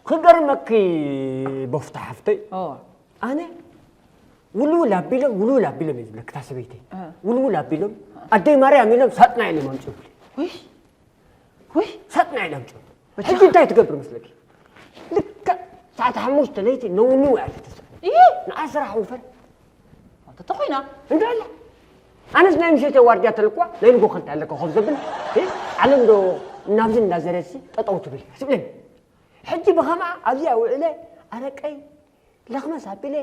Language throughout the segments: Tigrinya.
ክገርመኪ ቦፍታ ሓፍተይ፣ ኣነ ውልውል ኣቢሎም ውልውል ኣቢሎም እዩ ዝብለኪ እታ ሰበይተይ። ውልውል ኣቢሎም ኣደይ ማርያም ኢሎም ሳጥናኤል እዮም ኣምፅኡልኒ። ውይ ውይ ሳጥናኤል ኣምፅኡ። ሕጂ እንታይ ትገብር መስለኪ? ልክዕ ሰዓት ሓሙሽተ ለይቲ ነውንው እያ ትተስእ። ንዓ ስራሕ ውፈር። ተኾይና እንዳ ኣላ ኣነስ ናይ ምሸት ዋርድያ ተልኳ ናይ ንጎ ከንታ ኣለካ ኮፍ ዘብል ዓለም ዶ ናብዚ እንዳዘረሲ ጠጠው ትብል ትብለኒ። ሕጂ ብኸምኣ ኣብዚኣ ውዕለ ኣረቀይ ለኽመስ ኣቢለ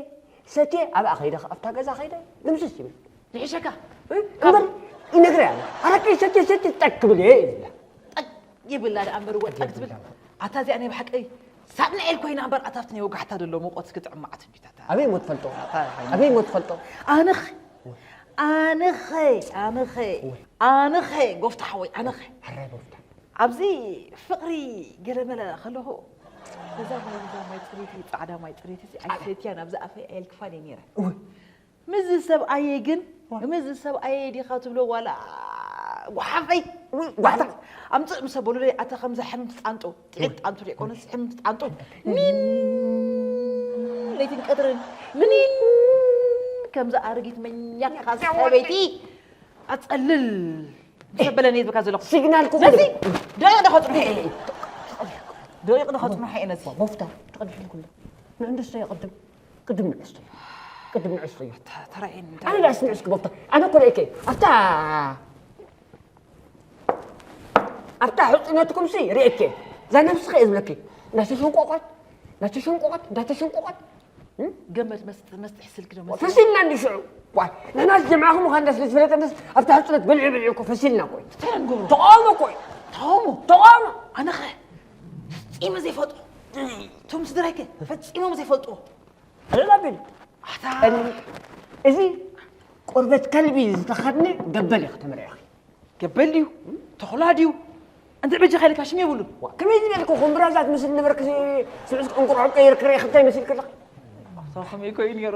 ሰትየ ኣብኣ ከይደ ኣብታ ገዛ ከይደ ድምስስ ይብል። ይሕሸካ። እምበር ይነግረያ ኣረቀይ ሰትየ ሰትየ ጠቅ ክብል እየ ይብላ። ጠቅ ይብላ ደኣ እምበር ወጠቅ ትብል። ኣታ እዚኣ ናይ ብሓቂ ሳጥናኤል ኮይና እምበር ኣታ ኣብቲ ናይ ወጋሕታ ዘሎ ሙቐት ክጥዕም መዓት እንዲታታ። ኣበይ ሞ ትፈልጦ? ኣበይ ሞ ትፈልጦ? ኣነኸ ኣነኸ ኣነኸ ኣነኸ ጎፍታ ሓወይ ኣነኸ ሕራይ ጎፍታ ኣብዚ ፍቕሪ ገለመለ ከለኹ እዛ ማይ እዛ ማይ ፅሬቲ ፃዕዳ ማይ ፅሬቲ እዚ ኣይሰትያን ኣብዚ ኣፈይ ኣየልክፋን እየ ነይረ። እወ። ምስዚ ሰብኣየይ ግን ምስዚ ሰብኣየይ ዲኻ ትብሎ ዋላ ጓሓፈይ ጓሓፈይ ኣምፅእ ምስ ኣበሉለይ ኣታ ከምዛ ሕምቲ ጣንጡ ጥዒት ጣንጡ ደይኮነስ ሕምቲ ጣንጡ ኒን ለይትን ቀትርን ምኒን ከምዛ ኣረጊት መኛካ ሰበይቲ ኣፀልል ምስ ኣበለኒ ዝብካ ዘለኹ ሲግናል ኩ ነዚ ደቂቕ ዶ ከፅንሑ እየ ደቂቕ ዶ ከፅንሑ እየ ነዚ ቦፍታ ትቐድሕን ኩሉ ንእንድስቶ ይቕድም ቅድም ንዕስቶ እዩ ቅድም ንዕስቶ እዩ ተራእየኒ ኣነ ዳስ ንዕስኪ ቦፍታ ኣነ እኮ ርእየኪ ኣብታ ኣብታ ሕፁነትኩም ሲ ርእየኪ እዛ ነብስኺ እየ ዝብለኪ እንዳተሸንቆቐት እንዳተሸንቆቐት እንዳተሸንቆቐት ገመድ መስጥሕ ስልኪ ዶ ፈሲልና እንዲ ሽዑ ንሕና ዝጀምዓኹም ምዃን ስለ ዝፈለጠ ኣብታ ሕፁነት በልዒ በልዒ እኮ ፈሲልና እኮ ተቃውሞ እኮ ተቃውሞ ተቃውሞ ኣነኸ ፈፂመ ዘይፈልጦ እቶም ስድራይከ ፈፂሞም ዘይፈልጥዎ ብል እዚ ቆርበት ከልቢ ዝተኸድነ ገበል እዩ ከተመርዕኺ ገበል ድዩ ተኹላ ድዩ እንተ በጃ ኻይልካ ሽም የብሉን ከመይ ዝበልኩ ኩምብራዛት ምስል ነበርክ ስዑስ እንቁርዖ ቀይር ክርኢ እንታይ መሲል ከለኻ ከመይ ኮይኑ ነይሩ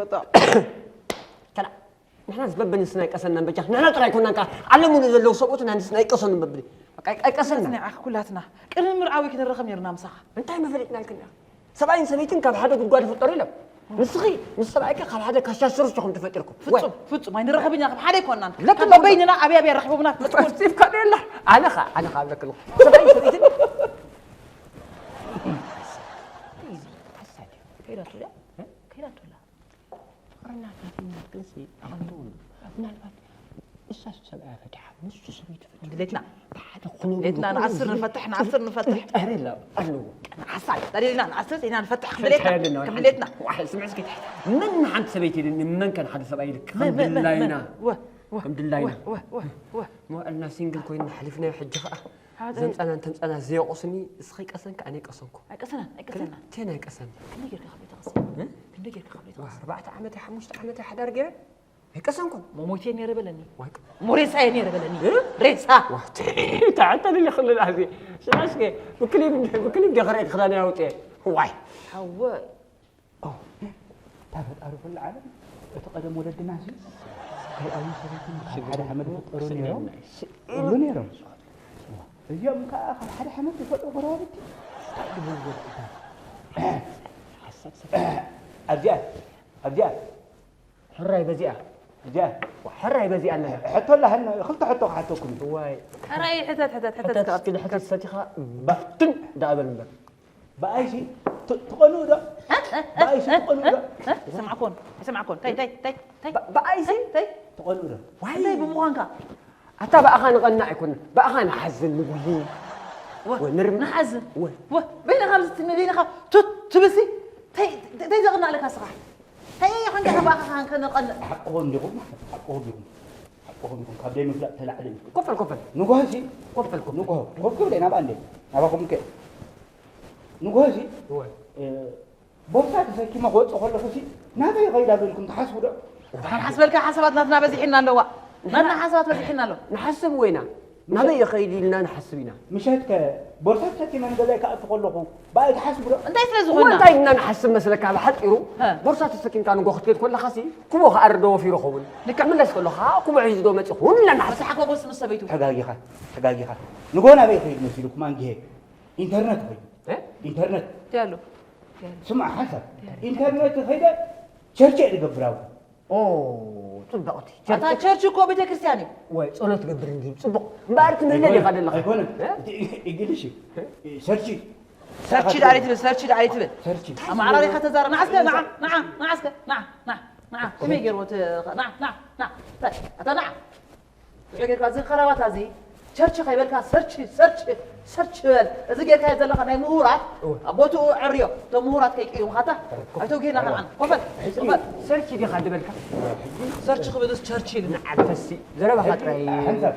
ንሕናስ በበንስና ይቀሰና በጃ ንሕና ጥራይ ኮናን ከዓ ዓለም ሙሉእ ዘለዉ ሰብኡት ናንስና ይቀሰኑ በብሊ በቃ ይቀሰና ንዓኺ ኩላትና ቅድሚ ምርዓዊ ክንረኸብ ነርና ምሳኻ እንታይ መፈሊጥናልክና ሰብኣይን ሰበይትን ካብ ሓደ ጉድጓድ ይፍጠሩ ኢሎም ንስኺ ምስ ሰብኣይኪ ካብ ሓደ ካሻ ስርሽ ኢኹም ተፈጢርኩም ፍጹም ፍጹም ኣይንረኸብን ኢና ካብ ሓደ ኣይኮናን ካብ በይንና ኣብያ ኣብያ ረኺቦምና ፍጹም ስቲፍካ ደላ ኣነ ኸ ኣነ ኸ ኣብለክሉ ሰብኣይን ሰበይትን ከይዳቱላ ከይዳቱላ ፍቕርና ፋቲና ክንሲ ኣቐንደውሉ ምናልባት እሳስ ሰብኣያ ፈቲሓ ንሱ ሰበይቱ ፈቲሑ ድሌትና ብሓደ ኩነሩ ድሌትና ንኣስር ንፈትሕ ንኣስር ንፈትሕ ኣረ ኣለዎ ሓሳብ ደሊልና ንኣስር ኢና ንፈትሕ ከም ድሌትና ከም ድሌትና ዋሕል ስምዕ እስኪ መን ንሓንቲ ሰበይቲ ኢልን መን ከን ሓደ ሰብኣይ ኢል ከም ድላይና ከም ድላይና መዋእልና ሲንግል ኮይንና ሓሊፍናዮ ሕጂ ኸዓ ዘምፀናን ተምፀና ዘየቑስኒ እስኺ ቀሰንኪ ኣነ ቀሰንኩ ኣይቀሰናን ኣይቀሰናን ክልቴና ኣይቀሰና ክንደይ ጌርካ ካብ ቤት ተቐስና ክንደይ ጌርካ ካብ ቤት ተቐስና ኣርባዕተ ዓመት ሓሙሽተ ዓመት ሓዳር ገይረ ኣይቀሰንኩን መሞቴ ነይረ በለኒ ሞሬሳየ ነይረ በለኒ ሬሳ ተዓንተልኒ ክልል ኣዚ ሽናሽከ ብክሊብ ብክሊብ ዲኸ ርኤ ክዳን ያውጤ ዋይ ሓወ እታ ፈጣሪ ኩሉ ዓለም እቲ ቀደም ወለድና ሲ ሰብኣይን ሰበይትን ካብ ሓደ ሓመድ ይፍጠሩ ነይሮም ይብሉ ነይሮም እዚኦም ከዓ ካብ ሓደ ሓመድ ዝፈጥሩ ጎረባብቲ እንታይ ድብሉ ወለድና ኣብዚኣ ኣብዚኣ ሕራይ በዚኣ እዚኣ ሕራይ በዚኣ ኣለና ሕቶ ኣላሃና ክልተ ሕቶ ክሓተኩም እዩ ዋይ ሕራይ ሕተት ሕተት ሕተት እስኪ ድሕተት ሰቲኻ ባትን ዳኣበል እምበር ብኣይሲ ትቐንኡ ዶ ብኣይሲ ትቐንኡ ዶ ሰማዕኮን ሰማዕኮን ታይ ታይ ታይ ታይ ብኣይሲ ታይ ትቐንኡ ዶ ዋይ እንታይ ብምዃንካ ኣታ ብኣኻ ንቐንእ ኣይኮንን ብኣኻ ንሓዝን ንጉሂ ንርም ንሓዝን በይንኻ ብዝትነ በይንኻ ቱት ትብልሲ ተይ ዘቕናእ ኣለካ ስኻ ተይ ኾንካ ብኣኻ ከንቀንእ ሓቅኹም ዲኹም ሓቅኹም ዲኹም ሓቅኹም ዲኹም ካብ ደይ ምፍላጥ ተላዕለ እዩ ኮፈል ኮፈል ንጉሆ ሲ ኮፈል ኮፈል ንጉሆ ኮፍ ክብለ ናብኣ እንደ ናባኹም ከ ንጉሆ ሲ ቦርሳ ተሰኪመ ክወፅእ ከለኹ ሲ ናበይ ይኸይድ ኣሎ ኢልኩም ትሓስቡ ዶ? ሓስበልካ ሓሳባት ናትና በዚሕና ኣለዋ ናትና ሓሳባት በዚሕና ኣሎ ንሓስብ ወይና ናበይ ይኸይድ ኢልና ንሓስብ ኢና። ምሸትከ ቦርሳ ተሰኪመ ንገዛይ ክኣቱ ከለኹ ብኣይ ትሓስቡ ዶ? እንታይ ስለ ዝኾንና? እንታይ ኢልና ንሓስብ መስለካ? ብሓፂሩ ሀ። ቦርሳ ተሰኪምካ ንጎ ክትከይድ ከለኻሲ ኩቦ ክኣርዶ ወፊሩ ኸውን። ልክዕ። ክምለስ ከሎ ከዓ ኩቦ ሒዙ ዶ መፂኹ ኢልና ንሓስብ። መሳሓኮ ጎስ ምስ ሰበይቱ። ተጋጊኻ ተጋጊኻ ንጎ ናበይ ይኸይድ መሲሉኩም ኣንጊሄ ኢንተርነት ኾይኑ እ? ኢንተርነት እንታይ ኣሎ? ስማዕ ሓሳብ ኢንተርነት ኸይደ ቸርቸ እየ ዝገብር ኣብኡ ኦ ፅብቕቲ ኣታ ቸርች እኮ ቤተክርስትያን እዩ። ወይ ጸሎት ገብር እንዲ ጽቡቕ እምበኣር ትምህለል ኢኻ ዘለኻ ኣይኮነን እንግሊሽ ሰርቺ ሰርቺ ዳዕሊ ትብል ሰርቺ ዳዕሊ ትብል ሰርቺ ኣማዕራሪኻ ተዛረ ንዓስከ ንዓ ንዓ ንዓስከ ንዓ ንዓ ንዓ ከመይ ገይርዎ እቲ ንዓ ንዓ ንዓ ኣታ ንዓ እዚ ጌርካ እዚ ከረባታ እዚ ቸርች ከይበልካ ሰርች ሰርች ሰርች በል። እዚ ጌርካዮ ዘለኻ ናይ ምሁራት ኣብ ቦትኡ ዕርዮ። እቶም ምሁራት ከይቅይሙኻታ ኣይተውግህና ከነዓና። ኮፈል ኮፈል። ሰርች ዲኻ ዝበልካ? ሰርች ክብል ቸርች ኢሉ። ንዓተሲ ዘረባኻ ጥራይ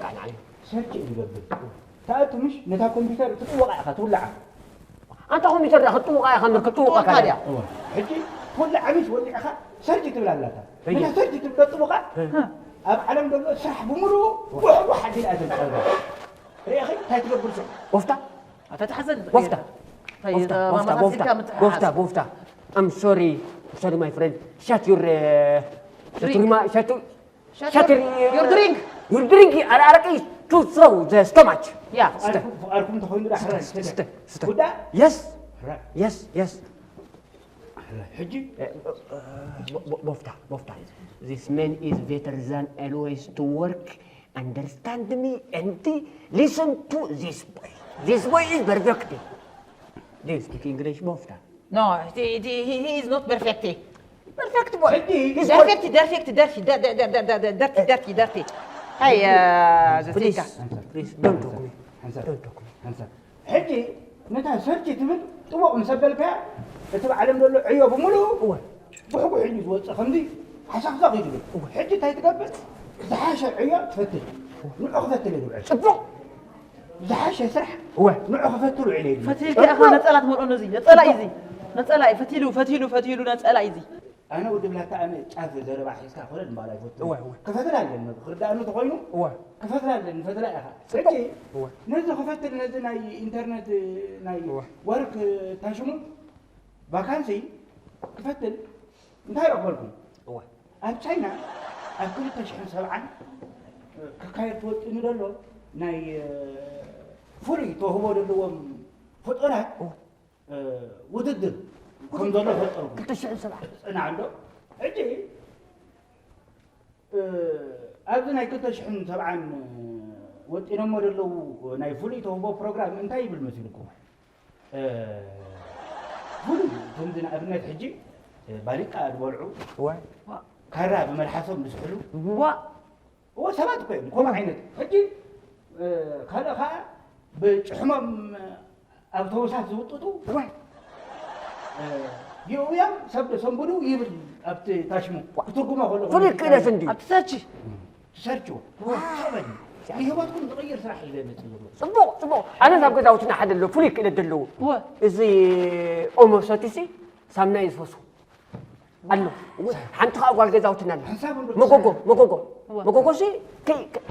ቃናዓይ። ሰርች እዩ ዝገብር። ተኣቱ ምሽ ነታ ኮምፒውተር ትጥወቓ ኢኻ ትውልዓ። ኣንታ ኮምፒተር ዳ ክትጥውቃ ኢኻ እምበር ክትጥውቀካ ድያ? ሕጂ ኩላ ዓሚሽ ወሊዕኻ ሰርች ትብል ኣላታ ሕጂ። ነታ ሰርች ትብሎ ጥውቓ ኣብ ዓለም ዘሎ ስራሕ ብምሉኡ ቡሕ ቡሕ ኣቢላ እያ ተምፅኣልካ ርኢኺ እንታይ ትገብር ሽዑ ወፍታ ኣታ ተሓዘን ወፍታ ወፍታ ወፍታ ወፍታ ወፍታ ወፍታ I'm sorry I'm sorry my friend shut your uh, shut your Drink. ma- shut your Shut your- your drink. Your drink. Ar- Araki is too strong. The stomach. Yeah. ፍቓድኩም ፍቓድኩም እንተኾይኑ ዳ ሕራይ ስተ ስተ ስተ ጉዳ Yes. ሕራይ Yes. Yes. ሕራይ ሕጂ Eh, bo- bo- Bofta. Bofta. This man is better than always to work. Understand me and listen to this boy. This boy is perfect. Do you speak English, Bofta? No, he, he, he, he is not perfect. Perfect boy. He's perfect, perfect, dirty, dirty, dirty, dirty, dirty. Hey, uh, please, please, don't talk me. Don't talk me. ሕጂ ነታ ሰርች ትብል ጥቡቕ ምስ ኣበልካያ እቲ ብዓለም ዘሎ ዕዮ ብምሉኡ እወ ብሕጉ ሕጂ ዝወፅእ ከምዚ ሓሳኽሳኽ እዩ ዝብል ሕጂ እንታይ ትገብር ዝሓሸ ዕዮ ትፈትሽ ንዑ ክፈትል እየ ዝውዕል ፅቡቕ ዝሓሸ ስራሕ እወ ንዑ ክፈትል ውዕለ እዩ ዝብል ፈትልካ ኢኻ ነፀላ ትመልኦ ነዚ ነፀላ እዩ እዚ ነፀላ እዩ ፈቲሉ ፈቲሉ ፈቲሉ ነፀላ እዩ እዚ ኣነ ወዲ ብላታ ኣነ ጫፍ ዘረባ ሒዝካ ክረድ እምበኣር ኣይፈቱን እወ እወ ክፈትል ኣለኒ ክርዳእኒ ተኾይኑ እወ ክፈትል ኣለኒ ፈትላ ኢኻ ሕጂ እወ ነዚ ክፈትል ነዚ ናይ ኢንተርነት ናይ እወ ወርክ ታሽሙ ቫካንሲ ክፈትል እንታይ ረኽበልኩም እወ ኣብ ቻይና ኣብ ክልተ ሽሕን ሰብዓን ክካየድ ተወጢኑ ዘሎ ናይ ፍሉይ ተውህቦ ዘለዎም ፍጡራት እወ ውድድር ከም ዘሎ ፈጠሩ ክልተ ሽሕን ሰብዓን ፅናዕ እንዶ ሕጂ ኣብዚ ናይ ክልተ ሽሕን ሰብዓን ወጢኖሞ ዘለዉ ናይ ፍሉይ ተውህቦ ፕሮግራም እንታይ ይብል መሲልኩም ፍሉይ ከምዚ ንኣብነት ሕጂ ባሊቃ ዝበልዑ ካራ ብመልሓሶም ዝስሕሉ እዎ ሰባት እኮ እዮም ከምኡ ዓይነት ሕጂ ካልእ ከዓ ብጭሕሞም ኣውቶቡሳት ዝውጥጡ እዋይ ይእውዮም ሰብ ደሰንብዱ ይብል ኣብቲ ታሽሙ ክትርጉሞ ከሎ ፍሉይ ክእለት እንድዩ ኣብቲ ሰርች ትሰርችዎ ሰበኒ ንህይወትኩም ዝቕይር ስራሕ እዩ ዘመፅእ ዘሎ ፅቡቕ ፅቡቕ ኣነ ናብ ገዛውትና ሓደ ኣሎ ፍሉይ ክእለት ዘለዎ እወ እዚ ኦሞ ሰቲሲ ሳምና እዩ ዝፈሱ ኣሎ ሓንቲ ከዓ ጓል ገዛውትና ኣላ ሓንሳብ እንዶ መጎጎ መጎጎ እወ። መጎጎ ሲ ከይ- ከ-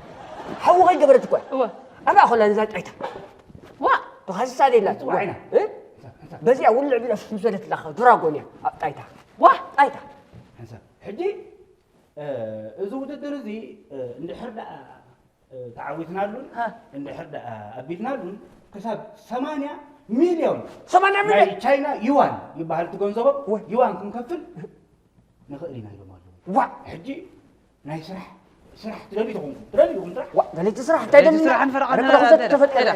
ሓዊ ከይገበረት እኮ እያ እወ ኣብኣ ኮላ ነዛ ጣይታ ዋ ተኻስሳ ደላ ዋዕና። በዚኣ ውልዕ ቢላ ምስ በለት ላኸ ድራጎን እያ ኣብ ጣይታ ዋ ጣይታ ሓንሳብ ሕጂ እ፣ እዚ ውድድር እዚ እ፣ እንድሕር ደኣ እ፣ ተዓዊትናሉን ሃ። እንድሕር ደኣ ኣቢልናሉን ክሳብ ሰማንያ ሚልዮን ሰማንያ ናይ ሚልዮን ቻይና ዩዋን ይበሃል እቲ ገንዘቦም ወይ። ዩዋን ክንከፍል ንኽእል ኢና ኢሎም ኣለዉ ዋ ሕጂ ናይ ስራሕ ስራሕ ትደልዩ ተኾንኩም ትደልዩ ኢኹም ስራሕ ዋ ደለይቲ ስራሕ እንታይ ደለይቲ ደሊ ስራሕ ንፈረቓ ኣነ ጥራሕ ተፈጠረ ተፈጠረ።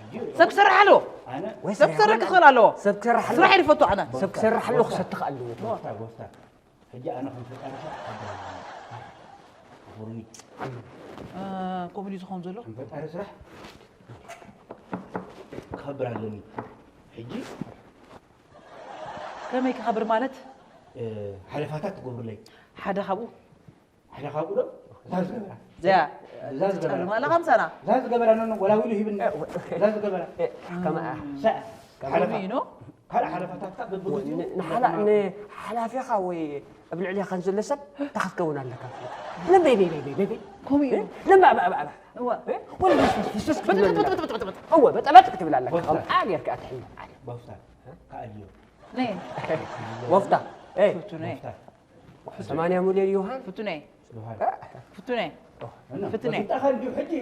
ሕጂ ሰብ ክሰርሕ ኣለዎ ኣነ ወይ ሰብ ክሰርሕ ክኽእል ኣለዎ ሰብ ክሰርሕ ኣለዎ። ስራሕ ይድፈቱ ኣነ ሰብ ክሰርሕ ኣለዎ ክሰትኽ ኣለዎ። ጎፍታ ጎፍታ ሕጂ ኣነ ከም ፈጣሪ ሰብ ክኸብር ኣለኒ። ኣኽብሩኒ። እ፣ ከምኡ ድዩ ዝኸውን ዘሎ? ከም ፈጣሪ ስራሕ ክኸብር ኣለኒ። ሕጂ ከመይ ክኸብር ማለት? እ፣ ሓለፋታት ትገብሩለይ። ሓደ ካብኡ ሕደ ካብኡ ዶ እዛ ዝገበራ እዚኣ እዛ ዝገበራ ትጨልማ ኣለኻ ምሳና እዛ ዝገበራ ኖኖ ወላ ውሉ ሂብኒ እዛ ዝገበራ ከማኣ ሰ ሓለፋ ከምኡ እዩ ኖ ካልእ ሓለፋታትካ በብግዚኡ ንሓላ ንሓላፊኻ ወይ ኣብ ልዕሊኻ ንዘሎ ሰብ እንታይ ክትከውን ኣለካ? ለበይ በይ በይ በይ በይ። ከምኡ እዩ። ለማ ኣባ ኣባ ኣባ። እዋ። እ? ወላ ፈስፈስ ክትብል ኣለካ። በጥበጥበጥበጥበጥ። እወ በጠበጥ ክትብል ኣለካ። ከምኣ ጌርካ ኣትሕል። ቦፍታ ከኣልዮ ነይ ወፍታ። ኤ ፍቱነይ ቦፍታ ሰማንያ ሚልዮን ዮሃን። ፍቱነይ ስብሃል ፍቱነይ ፍትነ። በፍጣኻ እንዲሁ ሕጂ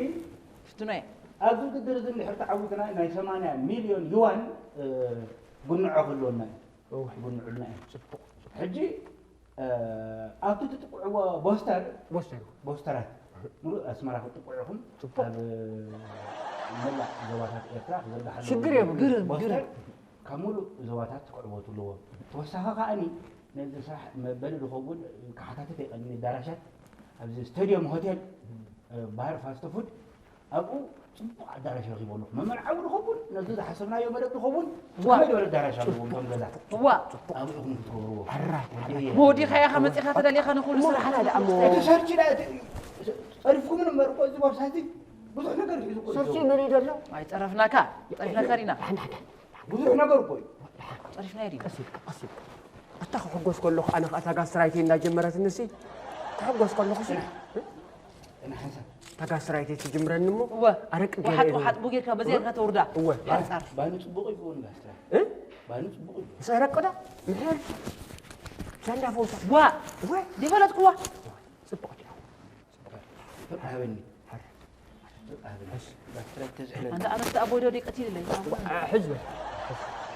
ፍቱነይ ኣብዚ ውድድር እዚ እንድሕር ተዓዊትና ናይ ሰማንያ ሚልዮን ዩዋን እ፣ ጉንዖ ክህልወና እዩ። ጉንዑልና እዩ። ሕጂ እ፣ ኣብቲ ትጥቅዕዎ ቦስተር ወሰዱ። ቦስተራት ሙሉእ ኣስመራ ክትጥቅዑ ኢኹም ኣብ መላእ ዞባታት ኤርትራ ክዘርግሓሉ ሽግር የብሉን። ግርም፣ ቦስተር ግርም። ካብ ሙሉእ ዞባታት ክዕወቱ ኣለዎም። ተወሳኺ ከኣኒ ነዚ ስራሕ መበሊ ዝኸውን ክሓታተት የቀኒ ኣዳራሻት ኣብዚ ስቴድዮም ሆቴል ባር ፋስት ፉድ ኣብኡ ጽቡቕ ኣዳራሽ ረኺቡ ኣለኹ። መመርዓዊ ዝኸውን ነዚ ዝሓሰብናዮ መደብ ዝኸውን ዋ። ከመይ ዝበለ ኣዳራሽ ኣለዎም እቶም ገዛ ዋ ኣብኡ ኢኹም ክትገብርዎ። መወዲኻ ኢኻ መፂኻ ተደሊኻ ንኹሉ ስራሕ እሞ ሓደ ኣሞ- እቲ ሰርች ዳ እቲ ጸሪፍኩም እምበር እኮ እዚ ቦርሳ እዚ ብዙሕ ነገር ሒዙ እኮ እዩ ሰርሲ ዝኸውን። መን እዩ ዘሎ? ኣይፀረፍናካ ፀሪፍናካ ዲና ብዙሕ ነገር እኮ እዩ። ፀሪፍናዮ ዲና ቀስ ኢልካ ቀስ ኢልካ። ኣታ ክሕጎስ ከለኹ ኣነ ከኣ እታ ጋስትራይተይ እንዳጀመረትኒ ሲ ክሕጎስ ከለኹ ሲ እና ሓንሳብ እታ ጋስትራይተይ ትጅምረኒ እሞ እወ ኣረቂ ወሓጥ ገይረ ወሓጥ ቡጌርካ በዚያካ ተውርዳ እወ ሓፃር ባኑ ጽቡቕ ይኸውን ጋስትራ እ? ባኑ ጽቡቕ እዩ። ምስ ኣረቂ ዶ ምሕር ጃንዳ ፈውሳ ዋ እወ ዘይፈለጥክዋ ጽቡቕ ዲያ ፍቕሪ ሃበኒ ፍቕሪ ሃበኒ። ጋስትራይት ተዝሕለኒ ኣንተ ኣነስተ ኣቦይ ዶ ደቀት ይልለይ ሕዝቢ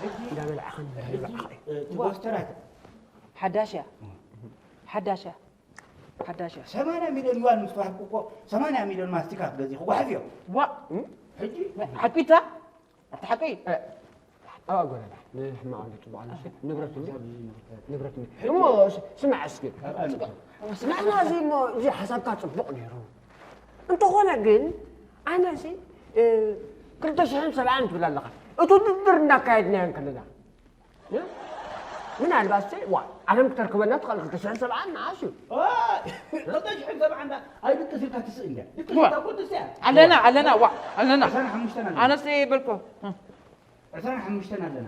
ሕጂ እንዳበላዕኸን ሕጂ ይበላዕኸ እ፣ እቲ ቦስተራት ሓዳሽ እያ ሓዳሽ እያ ሓዳሽ እያ ሰማንያ ሚልዮን ዩዋን ምስ ተዋህብኩ እኮ ሰማንያ ሚልዮን ማስቲካ ክገዚእ ክጓሕፍ እዮ። ዋ ሕጂ ሓቂታ ኣቲ ሓቂ ኣብ ኣጎረዳ ንሕማቕ ኣሎ ጽቡቕ ኣሎ ንብረት ንብረት እሞ ስማዕ እስኪ ንሕና እዚ እሞ እዚ ሓሳብካ ጽቡቕ ነይሩ እንተኾነ ግን ኣነ እዚ ክልተ ሽሕን ሰብዓን ትብል ኣለኻ እቲ ውድድር እንዳካየድናዮ ከለና ምናልባት ዋ ዓለም ክተርክበና ትኽእል ክልተ ሽሕን ሰብዓን ንዓስ እዩ ክልተ ሽሕን ሰብዓን ዳ ኣይድቅስ ኢልካ ትስእ እንድያ ድቅስ ኢልካ እኮ ትስእ እያ ኣለና ኣለና ዋ ኣለና ዕስራን ሓሙሽተን ኣለና ኣነስ በልኮ ዕስራን ሓሙሽተን ኣለና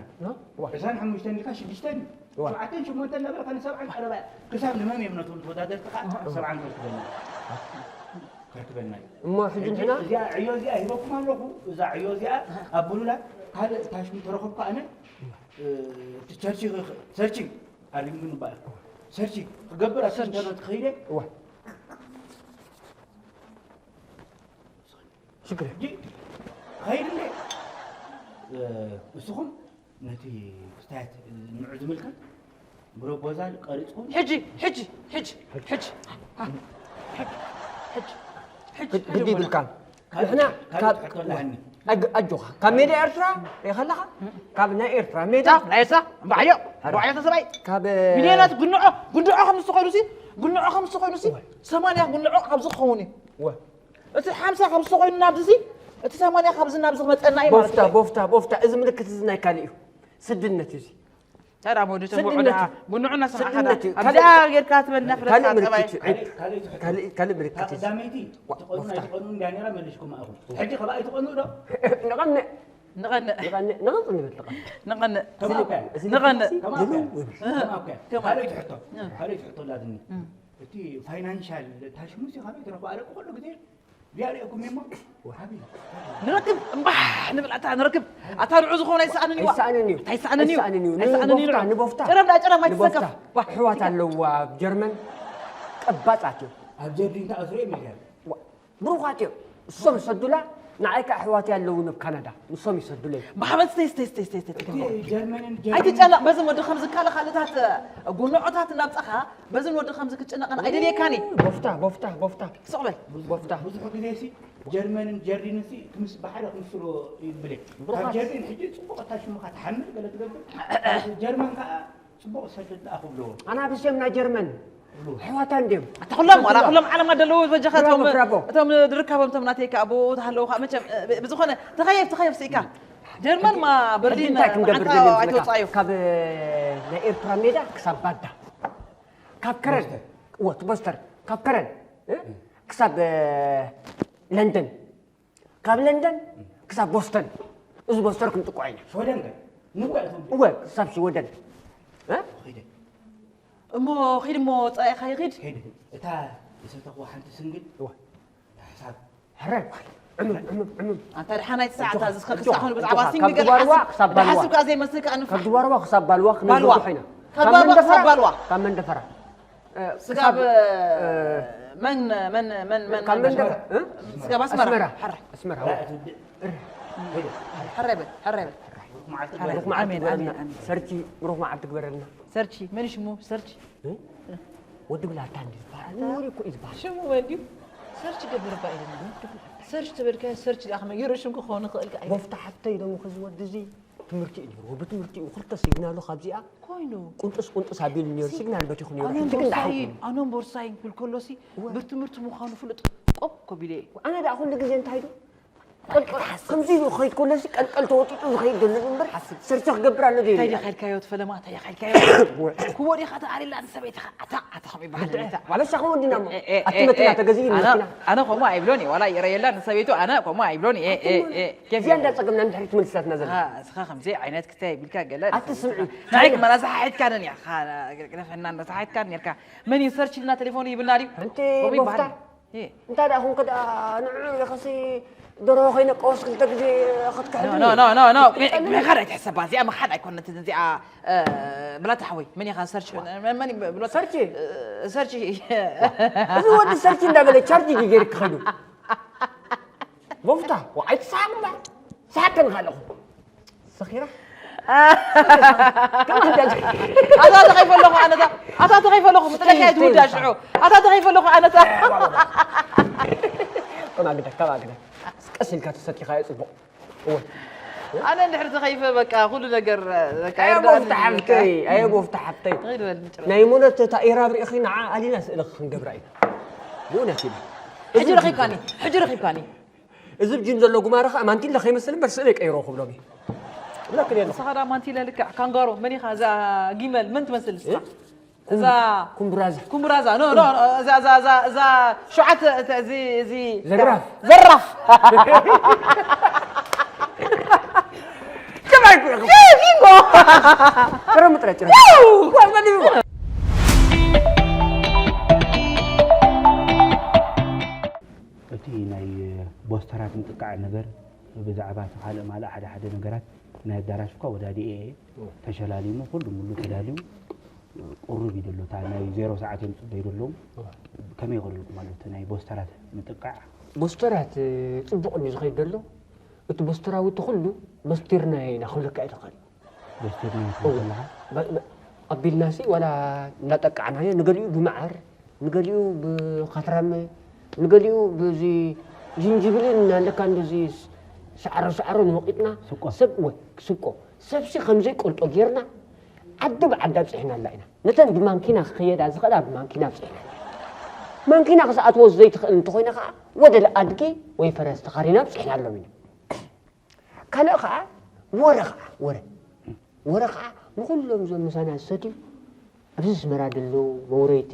ዕስራን ሓሙሽተን ኢልካ ሽዱሽተን ሸውዓተን ሸሞንተን እናበልካ ንሰብዓን ቀረባ እያ ክሳብ ንመን እዮም ነቶም ተወዳደርቲ ከዓ ሰብዓን ከርክበና ከርክበና እዩ እሞ ሕጂ ንሕና እዚኣ ዕዮ እዚኣ ሂበኩም ኣለኹ እዛ ዕዮ እዚኣ ኣብ ብሉላ ካልእ ታሽሙ ተረኸብኩ ኣነ እቲ ቸርች ሰርች ኣሪምኒ በኣል ሰርች ክገብር ኣብ ኢንተርነት ክኸይደ እዋ ሽግር ሕጂ ኸይድ እንደ ንስኹም ነቲ ክስታያት ንዑ ዝምልከት ብሮፖዛል ቀሪፅኩም ሕጂ ሕጂ ሕጂ ሕጂ ሕጂ ሕጂ ግዲ ይብልካ ንሕና ካልእ ሕቶ ኣለሃኒ ኣጆኻ ካብ ሜዳ ኤርትራ ሪኸለኻ ካብ ናይ ኤርትራ ሜዳ ናይ ኤርትራ ባዕዮ ባዕዮ ተሰባይ ካብ ሚልዮናት ጉንዖ ጉንዖ ከም ዝኮይኑ ሲ ጉንዖ ከም ዝኮይኑ ሲ ሰማንያ ጉንዖ ኣብዚ ክኸውን እዩ እቲ ሓምሳ ካብ ዝኮይኑ ናብዚ ሲ እቲ ሰማንያ ካብዚ ናብዚ ክመፀና እዩ ማለት ቦፍታ ቦፍታ ቦፍታ እዚ ምልክት እዚ ናይ ካልእ እዩ ስድነት እዩ ታዲያ ወዲ ተንጉዑ ደኣ ጉንዑ እናሰማዕካ ስድነት እዩ። ኣብዚኣ ጌርካ ትበልና ፍለጥካ ካልእ ፀባይ ምልክት እዩ። ካልእ ምልክት እዩ። ቀዳመይቲ ትቐኑ ኣይትቐኑ እንዳ ነራ መሊሽኩም ኣኹም ሕጂ ከብኣ ኣይትቐኑ ዶ ንቐንእ ንቐንእ ንቐንእ ንቐንእ ንብል ንቐንእ ንቐንእ ከማከ ንቐንእ ከማከ ይልውል። ከማከ ካልኦይቲ ሕቶ ካልኦይቲ ሕቶ ላትኒ እቲ ፋይናንሻል ታሽሙስ ካበይ ትረኽቦ ኣረቂ ኩሉ ግዜ ቢያሪእኩም እሞ ንረክብ እምባሕ ንብል ኣታ ንረክብ ኣታ ንዑ ዝኾነ ኣይሰኣንን እዩ ኣይሰኣንን እዩ። ኣይሰኣንን እዩ ኣይሰኣንን እዩ። ኣይሰኣንን እዩ ንቦፍታ፣ ንቦፍታ። ጨረም ዳ ጨረም ንቦፍታ ኣይትሰከፍ ዋ ኣሕዋት ኣለዋ ኣብ ጀርመን ቀባጻት እዮም። ኣብ ጀርዲን ተኣስሮ እዮም ኢልካ ዋ፣ ብሩኻት እዮም። እሶም ይሰዱላ ንዓይ ከኣ ኣሕዋት ኣለውን ኣብ ካናዳ ንሶም ይሰዱለይ። ብሓመድ ስተይ ስተይ ስተይ ስተይ ስተይ እቲ ጀርመንን ጀርመንን ኣይትጨነቕ በዚ ወዲ ከምዚ ካልእ ካልእታት ጉንዖታት እናብፀኻ በዝን ወዲ ከምዚ ክትጨነቐን ኣይደልየካን እዩ ቦፍታ ቦፍታ ቦፍታ ስቕ በል ቦፍታ ብዙሕ ግዜ ሲ ጀርመንን ጀርዲንን ሲ ክምስ ብሓደ ክምስሎ ይብል እየ ካብ ጀርዲን ሕጂ ፅቡቕ እታ ሽምኻ ትሓምል ገለ ትገብር ጀርመን ከዓ ፅቡቕ ሰደድ ደኣ ክብልዎ ኣናብስ እዮም ናይ ጀርመን ኣሕዋታ እንድዮም ኣታ ኩሎም ዋላ ኩሎም ዓለም ኣለዉ በጃኻ ብራቮ፣ እቶም ብራቮ። እቶም ድርካቦም እቶም ናተይካ ኣብኡ ተሃለዉ ከዓ መቸም ብዝኾነ ተኸየፍ ተኸየፍ ስኢካ ጀርመን ማ በርሊን እንታይ ክንገብር ዓንታ ዘለና ኣይተወፅኣዮ ካብ ናይ ኤርትራ ሜዳ ክሳብ ባዳ ካብ ከረን ወት ቦስተር ካብ ከረን እ? ክሳብ እ፣ ለንደን ካብ ለንደን ክሳብ ቦስተን እዚ ቦስተር ክንጥቆ ኢና ሽወደን ከ ንወ እቶም እወ ክሳብ ሽወደን እ? ኸይደ እሞ ኺድ እሞ ጸኢኻ ይኺድ። ሄድ፣ እታ ዝሰተኽዋ ሓንቲ ስንግል እዋ። እታ ሕሳብ። ሕራይ፣ ዕምም፣ ዕምም፣ ዕምም። ኣንታ ደሓን ኣይትስዓታ፣ ኣጆኻ፣ እዚ እስከ ኣጆኻ፣ ክሳዕ ኾኑ ብዛዕባ ኣጆኻ፣ ሲንግል ካብ ገለ ድባርዋ ሓስብ-፣ ክሳብ ባልዋ። ሓስብካ ዘይመስልካ ኣነ ካብ ድባርዋ ክሳብ ባልዋ ክንብል ባልዋ። ዝኾ ኢና። ካብ ካብ ባልዋ መንደፈራ፣ ክሳብ ባልዋ። ካብ መንደፈራ። እ፣ ስጋብ፣ ክሳብ፣ እ፣ መን፣ መን፣ መን፣ መን፣ ካብ መን መንደፈራ፣ ደፈራ? እ? ስጋብ ኣስመራ። ኣስመራ። ሕራይ። ኣስመራ። ሕራይ በል፣ ሕራይ በል። ብሩኽ መዓልቲ ኣሜን፣ ግበረልና። ኣሜን፣ ኣሜን። ሰርቺ፣ ብሩኽ መዓልቲ ግበረልና። ሰርቺ፣ መን ሽሙ? ሰርቺ። እ? ወዲ ብላታ እንዲ ዝበሃል። ኣታ ወዲ እኮ እዩ ዝበሃል። ሽሙ መን ድዩ? ሰርች ገብር እባ ኢልና። ሰርች ተበልካዮ፣ ሰርች ደኣ ከመይ ገይሩ ሽም ክኸውን ይኽእል ከኣ? ጎፍታ ሓፍተይ ዶ፣ እዚ ወዲ እዚ ትምህርቲ እዩ ነይርዎ። ብትምህርቲ እዩ ክልተ ሲግናሉ ካብዚኣ ኮይኑ። ቁንጥስ ቁንጥስ ኣቢሉ ነይሩ። ሲ-፣ ሲግናል በቲኹ ነይሩ። ኣነን ሕጂ ግን ቦርሳይ፣ ደሓን ኮይኑ። ኣነን ቦርሳይ ክብል ከሎሲ እወ። ብትምህርቲ ምዃኑ ፍሉጥ ቆብ ኮቢለ እየ። ኣነ ደኣ ኩሉ ግዜ እንታይ ዶ? ቀልቀል፣ ከምዚ ኢሉ ክኸይድ ከሎ ሲ ቀልቀል ተወጢጡ ዝኸይድ ዘሎ እምበር ሓስብ። ሰርቶ ክገብር ኣሎ ደይ እንታይ ኢሉ። ዲኻ ኢልካዮ እቲ ፈለማ? እንታይ ኢኻ ኢልካዮ? ወ- ክቦ ዲኻ ተኣሪላ ንሰበይትኻ? ኣታ፣ ኣታ ከምኡ ይበሃል ብድዐ። ነታ። ዋላ እሳ ከምኡ እንዲና እሞ። እ፣ እ፣ ኣቲ እ፣ መኪና እ፣ ተገዚኡ ኣነ፣ መኪና። ኣነ ከምኡ ኣይብሎን እየ። ዋላ ይረየላ ንሰበይቱ ኣነ ከምኡ ኣይብሎን እየ። እ፣ እ፣ እ፣ ኬፍ እዚኣ ይብሎ። እንዳጸገምና ንድሕሪት መልስላትና ዘላ። ኣሃ፣ እስኻ ከምዚ ዓይነት ክታይ ይብልካ ገለ ኣቲ ንሰበይትኻ። ስምዒ። ንዓይ ክመና ሰሓሒትካንን ኢኻ። ግደፈና፣ ሰሓሒትካን ኔርካ። መን እዩ ሰርች ኢልና ቴሌፎኑ ይብልና ድዩ? ሓንቲ ከምኡ ይበሃል። ቦፍታ። እ። እንታይ ደኣ ኹንክ ደኣ ንዕኡ ኢኸሲ ደርሆ ከይነቀወስ ክልተ ግዜ ክትክሕድኒ? ኖ፣ ኖ፣ ኖ፣ ኖ፣ ኖ። ክትቀልኒ? ምኻድ ኣይትሕሰባ። እዚኣ ምኻድ ኣይኮነትን። እዚኣ፣ እ፣ ብላታ ሓወይ፣ መን ኢኻ ሰርች? መን፣ መን እዩ ብሎ? ሰርች? እ፣ ሰርች። እዚ ወዲ ሰርች እንዳበለ ቻርጅ እዩ ገይርክ ኸይዱ። ቦፍታ፣ ወዓይ ትስሓቕ እምበር። ስሓቅ ከንኻ ኣለኹ። ሰኺራ? ከማን ዳጅ። ኣታ ተኸይፈ ኣለኹ ኣነታ። ኣታ ተኸይፈ ኣለኹ። ምጥለካ እየ ትውዳ ሽዑ። ኣታ ተኸይፈ ኣለኹ ኣነታ። ከማ ግዳ፣ ከማ ግዳ። ቀስ ኢልካ ተሰኪኻዮ ጽቡቕ። እወ። ኣነ እንድሕር ተኸይፈ በቃ ኩሉ ነገር በቃ ኣየ የርዳእኒ። ቦፍታ ሓፍተይ፣ ኣየ ቦፍታ ሓፍተይ። ተኸይድ በል ምጭራሽ። ናይ ሞነት እታ ኢራብ ርኢኺ ንዓ ኣሊና ስእሊ ክንገብራ ኢና። ብእውነት ኢለ። ሕጂ ረኺብካኒ፣ ሕጂ ረኺብካኒ። እዚ ብ ጂም ዘሎ ጉማረ ኸኣ ማንቲለ ከይመስል እምበር ስእለይ ቀይሮ ክብሎም እየ። እብለክን እየ ኣለኹ። ንስኻ ደኣ ማንቲለ ልክዕ ካንጋሮ፣ መን ኢኻ እዛ ጊመል መን ትመስል ንስኻ? እ? እዛ ኩምቡራዛ። ኩምቡራዛ፣ ኖ፣ ኖ፣ ኖ፣ እዛ፣ እዛ፣ እዛ፣ እዛ ሸውዓተ፣ እተ-፣ እዚ፣ እዚ ዘራፍ። ዘራፍ። ከመይ ኩ-፣ ኪንጎ። ጥረ ምጥረ ጭረ። ዋው! ዋው፣ መን እዩ? እቲ ናይ ቦስተራት ምጥቃዕ ነገር ብዛዕባ እቲ ካልእ ማልእ ሓደ ሓደ ነገራት ናይ ኣዳራሽ እኳ ወዳዲኤ እየ። እወ። ተሸላሊሙ ኩሉ ሙሉ ተዳልዩ ቁሩብ እዩ ዘሎ። እታ ናይ ዜሮ ሰዓት እዮም ጽበዩ ዘለዉ። እወ። ከመይ ይኸድልኩም ኣሎ እቲ ናይ ቦስተራት ምጥቃዕ? ቦስተራት ጽቡቕ እንድዩ ዝኸይድ ዘሎ። እቲ ቦስተራዊ እቲ ኩሉ በስቲርናዮ ኢና ክብለካ እየ ዝኽእል። በስቲርናዮ እወ። ትብል ኣለኻ? በ-፣ በ-፣ ኣቢልናሲ ዋላ እንዳጠቃዕናዮ፣ ንገሊኡ ብመዓር፣ ንገሊኡ ብኻትራመ፣ ንገሊኡ ብዚ ጅንጅብልን ኣለካ እንደዚ ስ-፣ ሳዕሮ ሳዕሮን ወቂጥና፣ ስቆ። ሰብ፣ እወ፣ ስቆ። ሰብሲ ከም ዘይቆልጦ ጌርና፣ ዓዲ ብዓዲ ኣብጺሕናላ ኢና። ነተን ብማንኪና ክኸየዳ ዝኽእላ ብማንኪና ኣብጺሕና። ማንኪና ክስኣትዎ ዘይትኽእል እንተኾይና ኸዓ፣ ወደል ኣድጊ ወይ ፈረስ ተኻሪና ኣብጺሕናሎም ኢና። ካልእ ኸዓ ወረ ኸዓ፣ ወረ። ወረ ኸዓ ንኹሎም እዞም ምሳና ዝሰትዩ፣ ኣብዚ ኣስመራ ዘለዉ መውረይቲ፣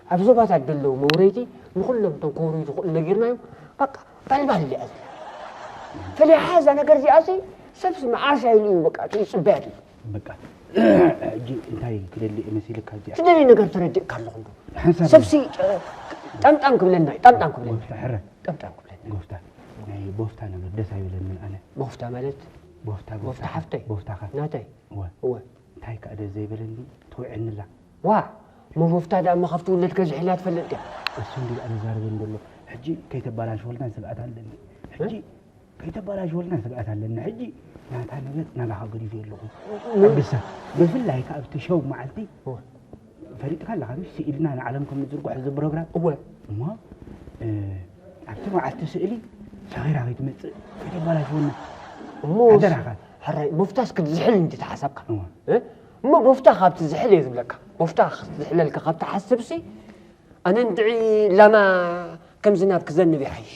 ኣብ ዞባታት ዘለዉ መውረይቲ፣ ንኹሎም እቶም ከውርዩ ዝኽእሉ ነጊርናዮም፣ በቃ፣ ባልባል እያ እዚኣ። ፈሊሓ እዛ ነገር እዚኣሲ፣ ሰብሲ መዓስ ኢሉ እዩ፣ በቃ፣ እቲ ይጽበያ ድዩ? በቃ፣ ሕጂ እንታይ ክደሊ እየ መሲልካ እዚኣ? ትደልዮ ነገር ተረዲእካ ኣለኹ እንዶ። ሓንሳብ ሰብሲ፣ እ፣ ጣምጣም ክብለና እዩ፣ ጣምጣም ክብለና። ጎፍታ፣ ሕረ። ጣምጣም ክብለና። ጎፍታ፣ ናይ ቦፍታ ነገር ደስ ኣይብለንን ኣነ። ቦፍታ ማለት? ቦፍታ፣ ቦፍታ ቦፍታ። ሓፍተይ? ቦፍታኻ። ናተይ? እወ። እወ። እንታይ ከኣ ደስ ዘይበለኒ፣ ትውዕንላ። ዋ! እሞ ቦፍታ ደኣ እሞ ካብ ትውለድ ከዚሕ ኢላ ትፈልጥ ድያ? እሱ እንዲ ኣነ ዛረበኒ ዘሎ። ሕጂ ከይተባላሽወልና ስግኣት ኣለኒ። ሕጂ እ? ከይተባላሽወልና ስግኣት ኣለኒ። ሕጂ ናታ ነገር ናባኻ ገዲፈዮ ኣለኹ። እ? ቅድሳ፣ ብፍላይ ከኣ ኣብቲ ሸው መዓልቲ እወ። ፈሊጥካ ኣለኻ፣ ምሽ ስኢልና ንዓለም ከም ንዝርግሖ እዚ ፕሮግራም። እወ። እሞ፣ እ፣ ኣብቲ መዓልቲ ስእሊ ሰኺራ ከይትመጽእ፣ ከይተባላሽወና። እሞ ሓደራኻ። ሕራይ፣ ቦፍታስ ክትዝሕል እንዲ ተሓሳብካ። እወ። እ? እሞ ቦፍታ ካብቲ ዝሕል እየ ዝብለካ። ቦፍታ ክትዝሕለልካ ካብ ትሓስብሲ፣ ኣነ እንድዒ ላማ ከም ዝናብ ክዘንብ ይሓይሽ።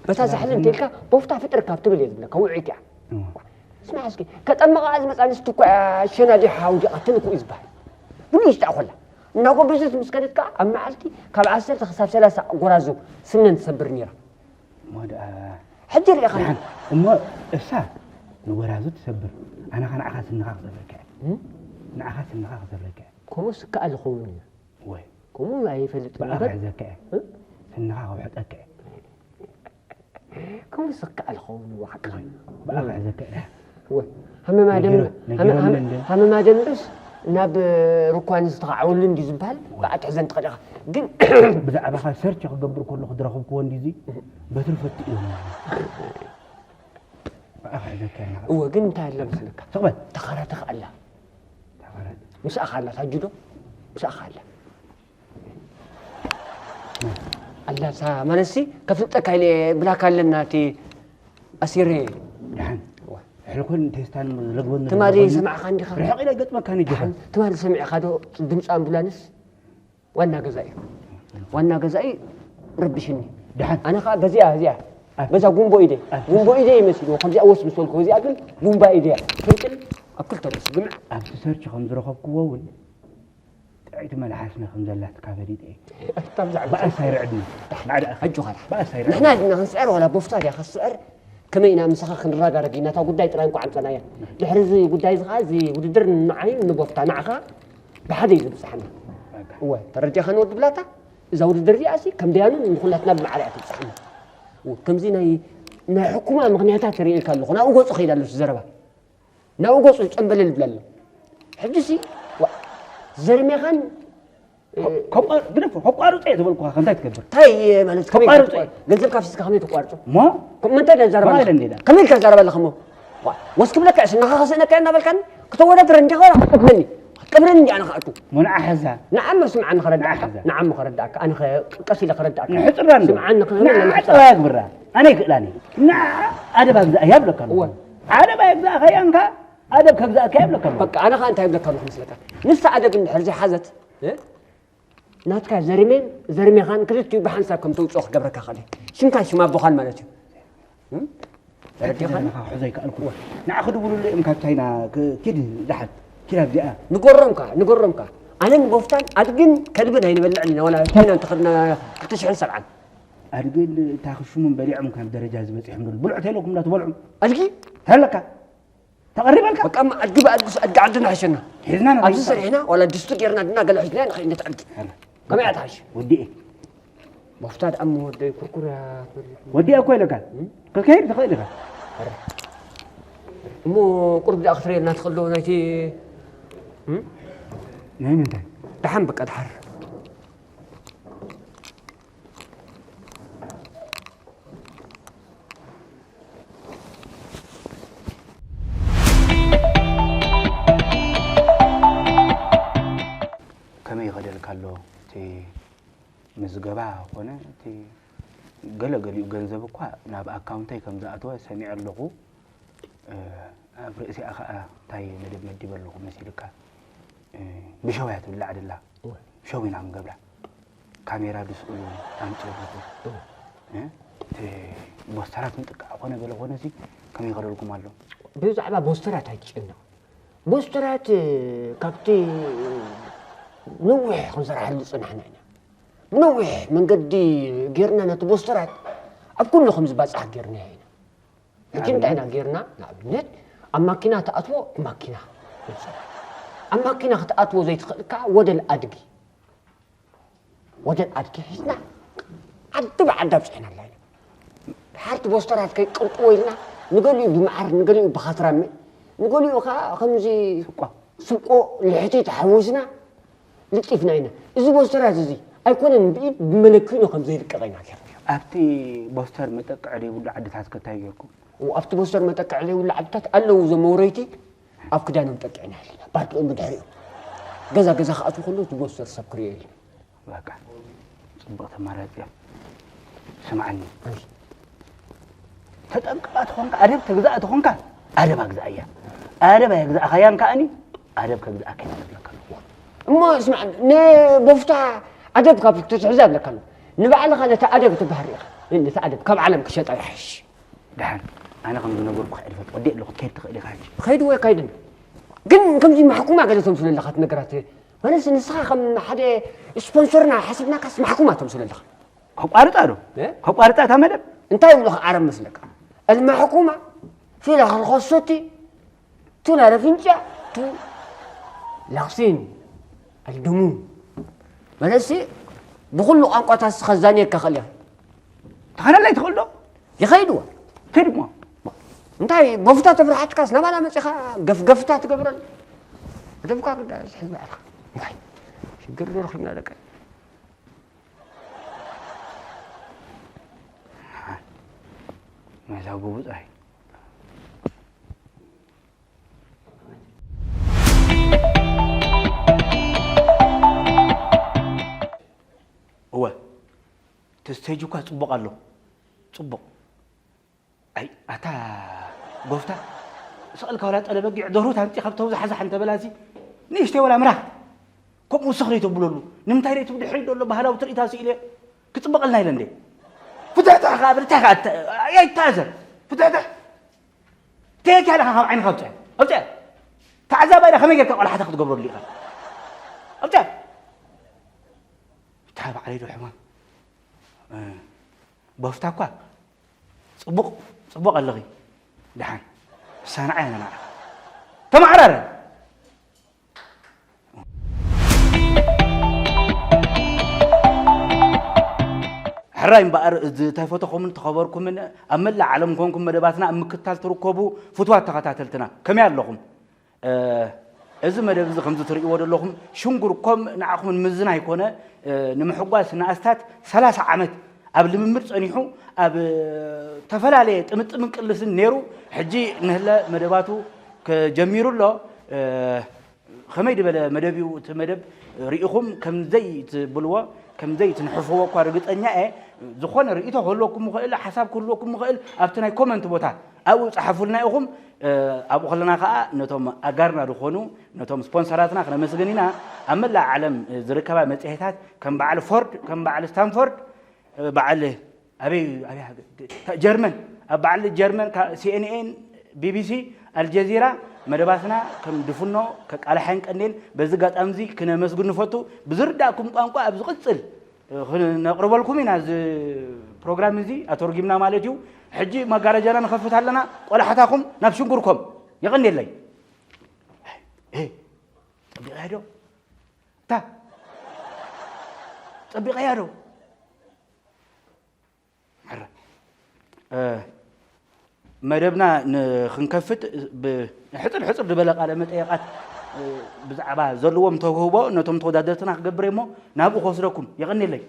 በታ ዛሕሊ እንተ ኢልካ፣ ቦፍታ ፍጥር ካብ ትብል እየ ዝብለካ፣ ውዕይት እያ። እወ። ስማዕ እስኪ፣ ከጠምቓ ዝመጻ ኣንስቲ እኮ እያ ሸና ዲሓ ኣውዲቓትኒ እኮ እዩ ዝበሃል። ብንእሽታ ኮላ። እናጎበዘት ምስ ከደት ከኣ፣ ኣብ መዓልቲ ካብ ዓሰርተ ክሳብ ሰላሳ ጎራዙ ስነን ትሰብር ነይራ። እሞ ደኣ ሕጂ ርኢኻ። ደሓን፣ እሞ እሳ ንጎራዙ ትሰብር፣ ኣነ ኸኣ ንዓኻ ስንኻ ክሰብረካ እየ። እም? ንዓኻ ስንኻ ክሰብረካ እየ። ከምኡስ ይከኣል ይኸውን እዩ። ወይ ከምኡ ኣይፈልጥን ብኣፍ እምበር ሕዘካ እየ እ? ስንኻ ከውሕጠካ እየ ከምኡስ ይከኣል ይኸውን እዩ ሓቅኻ። ወይ ብኣፍ ሕዘካ እየ ወይ ሃመማ ደም ነጊሮ- ነጊሮም ሃመ- እንደ- ሃመማ ደምርስ ናብ ሩኳን ዝተኻዕወሉ እንዲ ዝበሃል ብኣት ሕዘን ትኽእል ኢኻ። ግን ብዛዕባኻ ሰርች ክገብር ከለኹ ዝረኸብክዎ እንዲዚ በትሪ ፈቲ እዮም ብኣፍ ሕዘካ እየ እወ ግን እንታይ ኣለ መስለካ ስቕበል ተኸረተኽ ኣላ ተኸረት ምስኣኻ ኣላ ታጅዶ ምስኣኻ ኣላ ኣላሳ ማለትሲ ከፍልጠካ ኢለ ብላካ ኣለና እቲ ኣሲረ ደሓን ሕልኩን ቴስታን ዝረግበኒ ትማሊ ዝረግበኒ ሰማዕኻ እንዲኻ ርሕቕ ኢለ ገጥመካኒ ጀፋ ትማሊ ሰሚዕኻ ዶ ድምፂ ኣምቡላንስ ዋና ገዛኢ ዋና ገዛኢ ረብሽኒ ደሓን ኣነ ከዓ በዚኣ እዚኣ በዛ ጉንቦ ኢደ ጉንቦ ኢደ ይመስልዎ ከምዚኣ ወስ ምስ በልኩ እዚኣ ግን ጉንባ ኢደ እያ ፍንቅል ኣብ ክልተ ርእሲ ግምዕ ኣብቲ ሰርች ከም ዝረኸብክዎ እውን ጥዕይቲ መልሓስና ከም ዘላትካ ፈሊጠ እየ እታ ብዛዕባ በኣስ ኣይርዕድኒ ማዕዳ ኣጆኻ በኣስ ንሕና ኣይርዕድኒ ድና ክንስዕር ዋላ ቦፍታ ድያ ከስዕር ከመይ ኢና ምሳኻ ክንረዳረግ ኢና እታ ጉዳይ ጥራይ እንኳ ኣምፀናያ ድሕሪ እዚ ጉዳይ እዚ ከዓ እዚ ውድድር ንዓይን ንቦፍታ ንዓኻ ብሓደ እዩ ዝብፅሓና እወ ተረዲእኻ ንወዲ ብላታ እዛ ውድድር እዚኣ ሲ ከም ደያኑ ንኩላትና ብማዕረ እያ ትብፅሓና እወ ከምዚ ናይ ናይ ሕኩማ ምክንያታት ርእየልካ ኣለኹ ናብኡ ገፁ ከይድ ኣሎ እቲ ዘረባ ናብኡ ገፁ ጨምበለል ይብል ኣሎ ሕጂ ሲ ዋ፣ ዘርሜኻን ግደፎ ከቋርጦ እየ ዝበልኩኻ ከምታይ ትገብር እንታይ ማለት ከመይ ከቋርጦ ትቋር- ገንዘብ ካፍሲስካ ከመይ ትቋርጦ እሞ ምንታይ ናይ ዘረባ ባዕለ ኣለኻ? እንዴ ኢላ? ከመይ ኢልካ ዘረባ ኣለኻ እሞ ዋ፣ ወስ ክብለካ እሺ ንኻ ከስእነካ እናበልካኒ ክተወዳድረ እንዲኻ ክትቀብለኒ ክትቀብለኒ እንዲ ኣነ ክኣቱ ሞንዓ ሕዛ ንዓም ስምዓኒ ከረዳእካ ንዓሕዛ። ንዓም ከረዳእካ ኣነ ከ- ቀስ ኢለ ከረዳእካ ንሕፅራ እንዶ ስምዓኒ ክህብ ንዓ ጠባ ግብራ ኣነ ይክእላኒ ንዓ ኣደብ ኣግዛእ እያ ብለካ ኣለኹ እወ። ኣደብ ኣየግዛእካያን ከ ኣደብ ከግዛእካ እየ ብለካ ኣለኹ በቃ ኣነ ከዓ እንታይ ይብለካ ኣለኹ መስለካ ንሳ ኣደብ እንድሕር ዘይሓዘት እ? ናትካ ዘርሜን ዘርሜኻን ክልቲኡ ብሓንሳብ ከም ተውፅኦ ክገብረካ ክእል ሽምካ ሽም ኣቦኻን ማለት እዩ እም? ተረዲኻኒ? ንኻ ክሕዞ ይከኣልኩ ንዓ ክድውልሉ እዮም ካብ ቻይና ክ- ኪድ ዝሓት ኪድ ኣብዚኣ ንገሮም ከዓ ንገሮም ከዓ ኣነን ቦፍታን ኣድግን ከልብን ኣይንበልዕን ኢና ዋላ ቻይና እንተኸድና ክልተ ሽሕን ሰብዓን ኣድግን እታ ክሽሙን በሊዖም ካብ ደረጃ ዝበፂሖም ደሉ ብልዑ ተይለኩም እንዳትበልዑ ኣድጊ ተለካ ተቐሪበልካ በቃ ኣድጊ ብኣድጊ ኣድጊ ዓድና ሓሸና ሒዝና ኣብዚ ሰሪሕና ዋላ ድስቱ ጌርና ድና ገለ ሒዝና ንኸይድ ነቲ ዓድጊ ከመይ እያ ትሓሽ ወዲኤ መፍታ ደኣ ወደይ ኩርኩር እያ ትብል ወዲኤ እኮ ኢለካ ክትከይድ ትኽእል ኢኻ እሞ ቁርብ ደኣ ክትርእየልና ትኽእል ዶ ናይቲ ናይ ምንታይ ደሓን በቃ ደሓር ከመይ ይኸደልካ ኣሎ እቲ ምዝገባ ኮነ እቲ ገለ ገሊኡ ገንዘብ እኳ ናብ ኣካውንተይ ከም ዝኣተወ ሰሚዐ ኣለኹ ኣብ ርእሲኣ ከዓ እንታይ መደብ መዲበ ኣለኹ መሲልካ ብሸው እያ ትብላዕ ደላ ሸው ኢና ንገብራ ካሜራ ድስእሉ ኣምፅኡ ኣለኹ እቲ ቦስተራት ምጥቃዕ ኮነ ገለ ኮነ ሲ ከመይ ይኸደልኩም ኣሎ ብዛዕባ ቦስተራት ኣይትጨነቕ ቦስተራት ካብቲ ነዊሕ ክንሰርሓሉ ዝፅናሕና ኢና ብነዊሕ መንገዲ ጌርና ነቲ ቦስተራት ኣብ ኩሉ ከም ዝባፅሕ ጌርና ኢና ሕጂ እንታይ ኢና ጌርና ንኣብነት ኣብ ማኪና ትኣትዎ ማኪና ኣብ ማኪና ክትኣትዎ ዘይትኽእል ከዓ ወደል ኣድጊ ወደል ኣድጊ ሒዝና ዓዲ ብዓዲ ኣብፅሕና ኣለና ሓርቲ ቦስተራት ከይቅርጥዎ ኢልና ንገሊኡ ብመዓር ንገሊኡ ብኻትራመ ንገሊኡ ከዓ ከምዚ ስቆ ልሕቲ ተሓወስና ልጢፍና ኢና እዚ ቦስተራት እዚ ኣይኮነን ብኢድ ብመለክኖ ከም ዘይልቀቕ ኢና ጌርና ኣብቲ ቦስተር መጠቅዕ ዘይብሉ ዓድታት ከታይ ጌርኩም ኣብቲ ቦስተር መጠቅዕ ዘይብሉ ዓድታት ኣለዉ እዞም መውረይቲ ኣብ ክዳኖም ጠቂዕና ኣለና ባርድኦም ብድሕሪኦም ገዛ ገዛ ክኣትዉ ከለዉ እቲ ቦስተር ሰብ ክርእዮ ኢልና በቃ ፅብቕቲ ኣማራፂ እያ ስምዓኒ ተጠንቀቓ ተኾንካ ኣደብ ተግዛእ ተኾንካ ኣደብ ኣግዛእ እያ ኣደብ ኣየግዛእኻያን ከኣኒ ኣደብ ከግዛእካ እያ ትብለካ እሞ ስማዕ ንቦፍታ ኣደብ ካብ ትትሕዛ ኣለካ ኣሎ ንባዕልኻ ነቲ ኣደብ ትበሃር ኢኻ ነቲ ኣደብ ካብ ዓለም ክሸጣ ይሓሽ ደሓን ኣነ ከም ዝነገርኩ ክዕድፈት ወዲእ ኣለኹ ትከይድ ትኽእል ኢኻ ሕጂ ኸይድ ወይ ካይድን ግን ከምዚ ማሕኩማ ገለ ተምስሉ ኣለኻ ትነገራት ማለት ንስኻ ከም ሓደ ስፖንሰርና ሓሲብናካስ ማሕኩማ ተምስሉ ኣለኻ ከቋርጣ ዶ ከቋርጣ እታ መደብ እንታይ ይብሉኻ ዓረብ መስለካ المحكومة في الخصوصي ቱ ላረፍንጫ ቱ ላክሲን ኣልድሙ። መለሲ ብኹሉ ቋንቋታት ከዛንየካ ክእል እየ። ተኸለላይ ትኽእል ዶ? ይኸይድዎ። ከይድሞ። እንታይ ቦፍታ ተብርሓትካስ ናባና መፂኻ ገፍገፍታ ትገብረን። ደብካ ግዳ ዝሕዝ ባዕልኻ። እንታይ ሽግር ዶ ረኺብና ደቀ መዛጉቡ ጥራይ። እወ እቲ ስቴጅ እኳ ፅቡቕ ኣሎ። ፅቡቕ። ኣይ ኣታ ጎፍታ፣ ስቕ ኢልካ ዋላ ጠለ በጊዕ ደርሁት ኣምፂኻ ብተውዛሕዛሕ እንተበላሲ ንእሽተይ ዋላ ምራኽ። ከምኡ ስኽ ዘይተብለሉ። ንምንታይ ደይ ትብድሕሪ ዘሎ ባህላዊ ትርኢት ኣስኢለ ክፅበቐልና ኢለ እንደ ፍትሕትሕ ከዓ ብልታይ ከዓ ኣይተኣዘር። ፍትሕትሕ ተየክ ያለኻ ካብ ዓይንኻ ኣውፅአ ኣውፅአ። ተዓዛባይ ዳ ከመይ ጌርካ ቆላሕታ ክትገብረሉ ኢኻ? ኣውፅአ። እታ ባዕለይ ዶ ሕማም ቦፍታ እኳ ፅቡቕ ፅቡቕ ኣለኺ። ደሓን ሳንዓ ያነናዕ ተማዕራረ። ሕራይ እምበኣር ዝተፈተኹምን ተኸበርኩምን ኣብ መላእ ዓለም ኮንኩም መደባትና ኣብ ምክትታል ትርከቡ ፍትዋት ተኸታተልትና ከመይ ኣለኹም? እዚ መደብ እዚ ከምዚ ትርእይዎ ዘለኹም ሽንጉርኮም ንዓኹም ንምዝና ይኮነ ንምሕጓስ ንኣስታት ሰላሳ ዓመት ኣብ ልምምድ ጸኒሑ ኣብ ተፈላለየ ጥምጥምን ቅልስን ነይሩ። ሕጂ ንህለ መደባቱ ከጀሚሩ ኣሎ። ከመይ ዝበለ መደብ እዩ እቲ መደብ ርኢኹም ከምዘይ ትብልዎ ከምዘይ ትንሕፍዎ እኳ ርግጸኛ እየ። ዝኾነ ርእይቶ ክህልወኩም ይኽእል፣ ሓሳብ ክህልወኩም ይኽእል ኣብቲ ናይ ኮመንት ቦታ ኣብኡ ጸሓፉልና ኢኹም። ኣብኡ ከለና ከዓ ነቶም ኣጋርና ዝኾኑ ነቶም ስፖንሰራትና ክነመስግን ኢና። ኣብ መላእ ዓለም ዝርከባ መጽሔታት ከም በዓል ፎርድ ከም በዓል ስታንፎርድ በዓል ኣበይ ኣበይ ሃገር ጀርመን ኣብ በዓል ጀርመን ሲኤንኤን ቢቢሲ ኣልጀዚራ መደባትና ከም ድፍኖ ከቃልሓን ቀንዴን በዚ ጋጣሚ እዚ ክነመስግን ንፈቱ። ብዝርዳእኩም ቋንቋ ኣብ ዝቕፅል ክነቕርበልኩም ኢና። እዚ ፕሮግራም እዚ ኣተርጊምና ማለት እዩ። ሕጂ መጋረጃና ንኸፍት ኣለና። ቆላሕታኹም ናብ ሽንጉርኮም የቐንየለይ። ጸቢቐያ ዶ እታ ጸቢቐያ ዶ? መደብና ንክንከፍት ሕፅር ሕፅር ዝበለ ቃለ መጠየቃት ብዛዕባ ዘለዎም ተውህቦ ነቶም ተወዳደርትና ክገብር እሞ ናብኡ ክወስደኩም የቐንየለይ።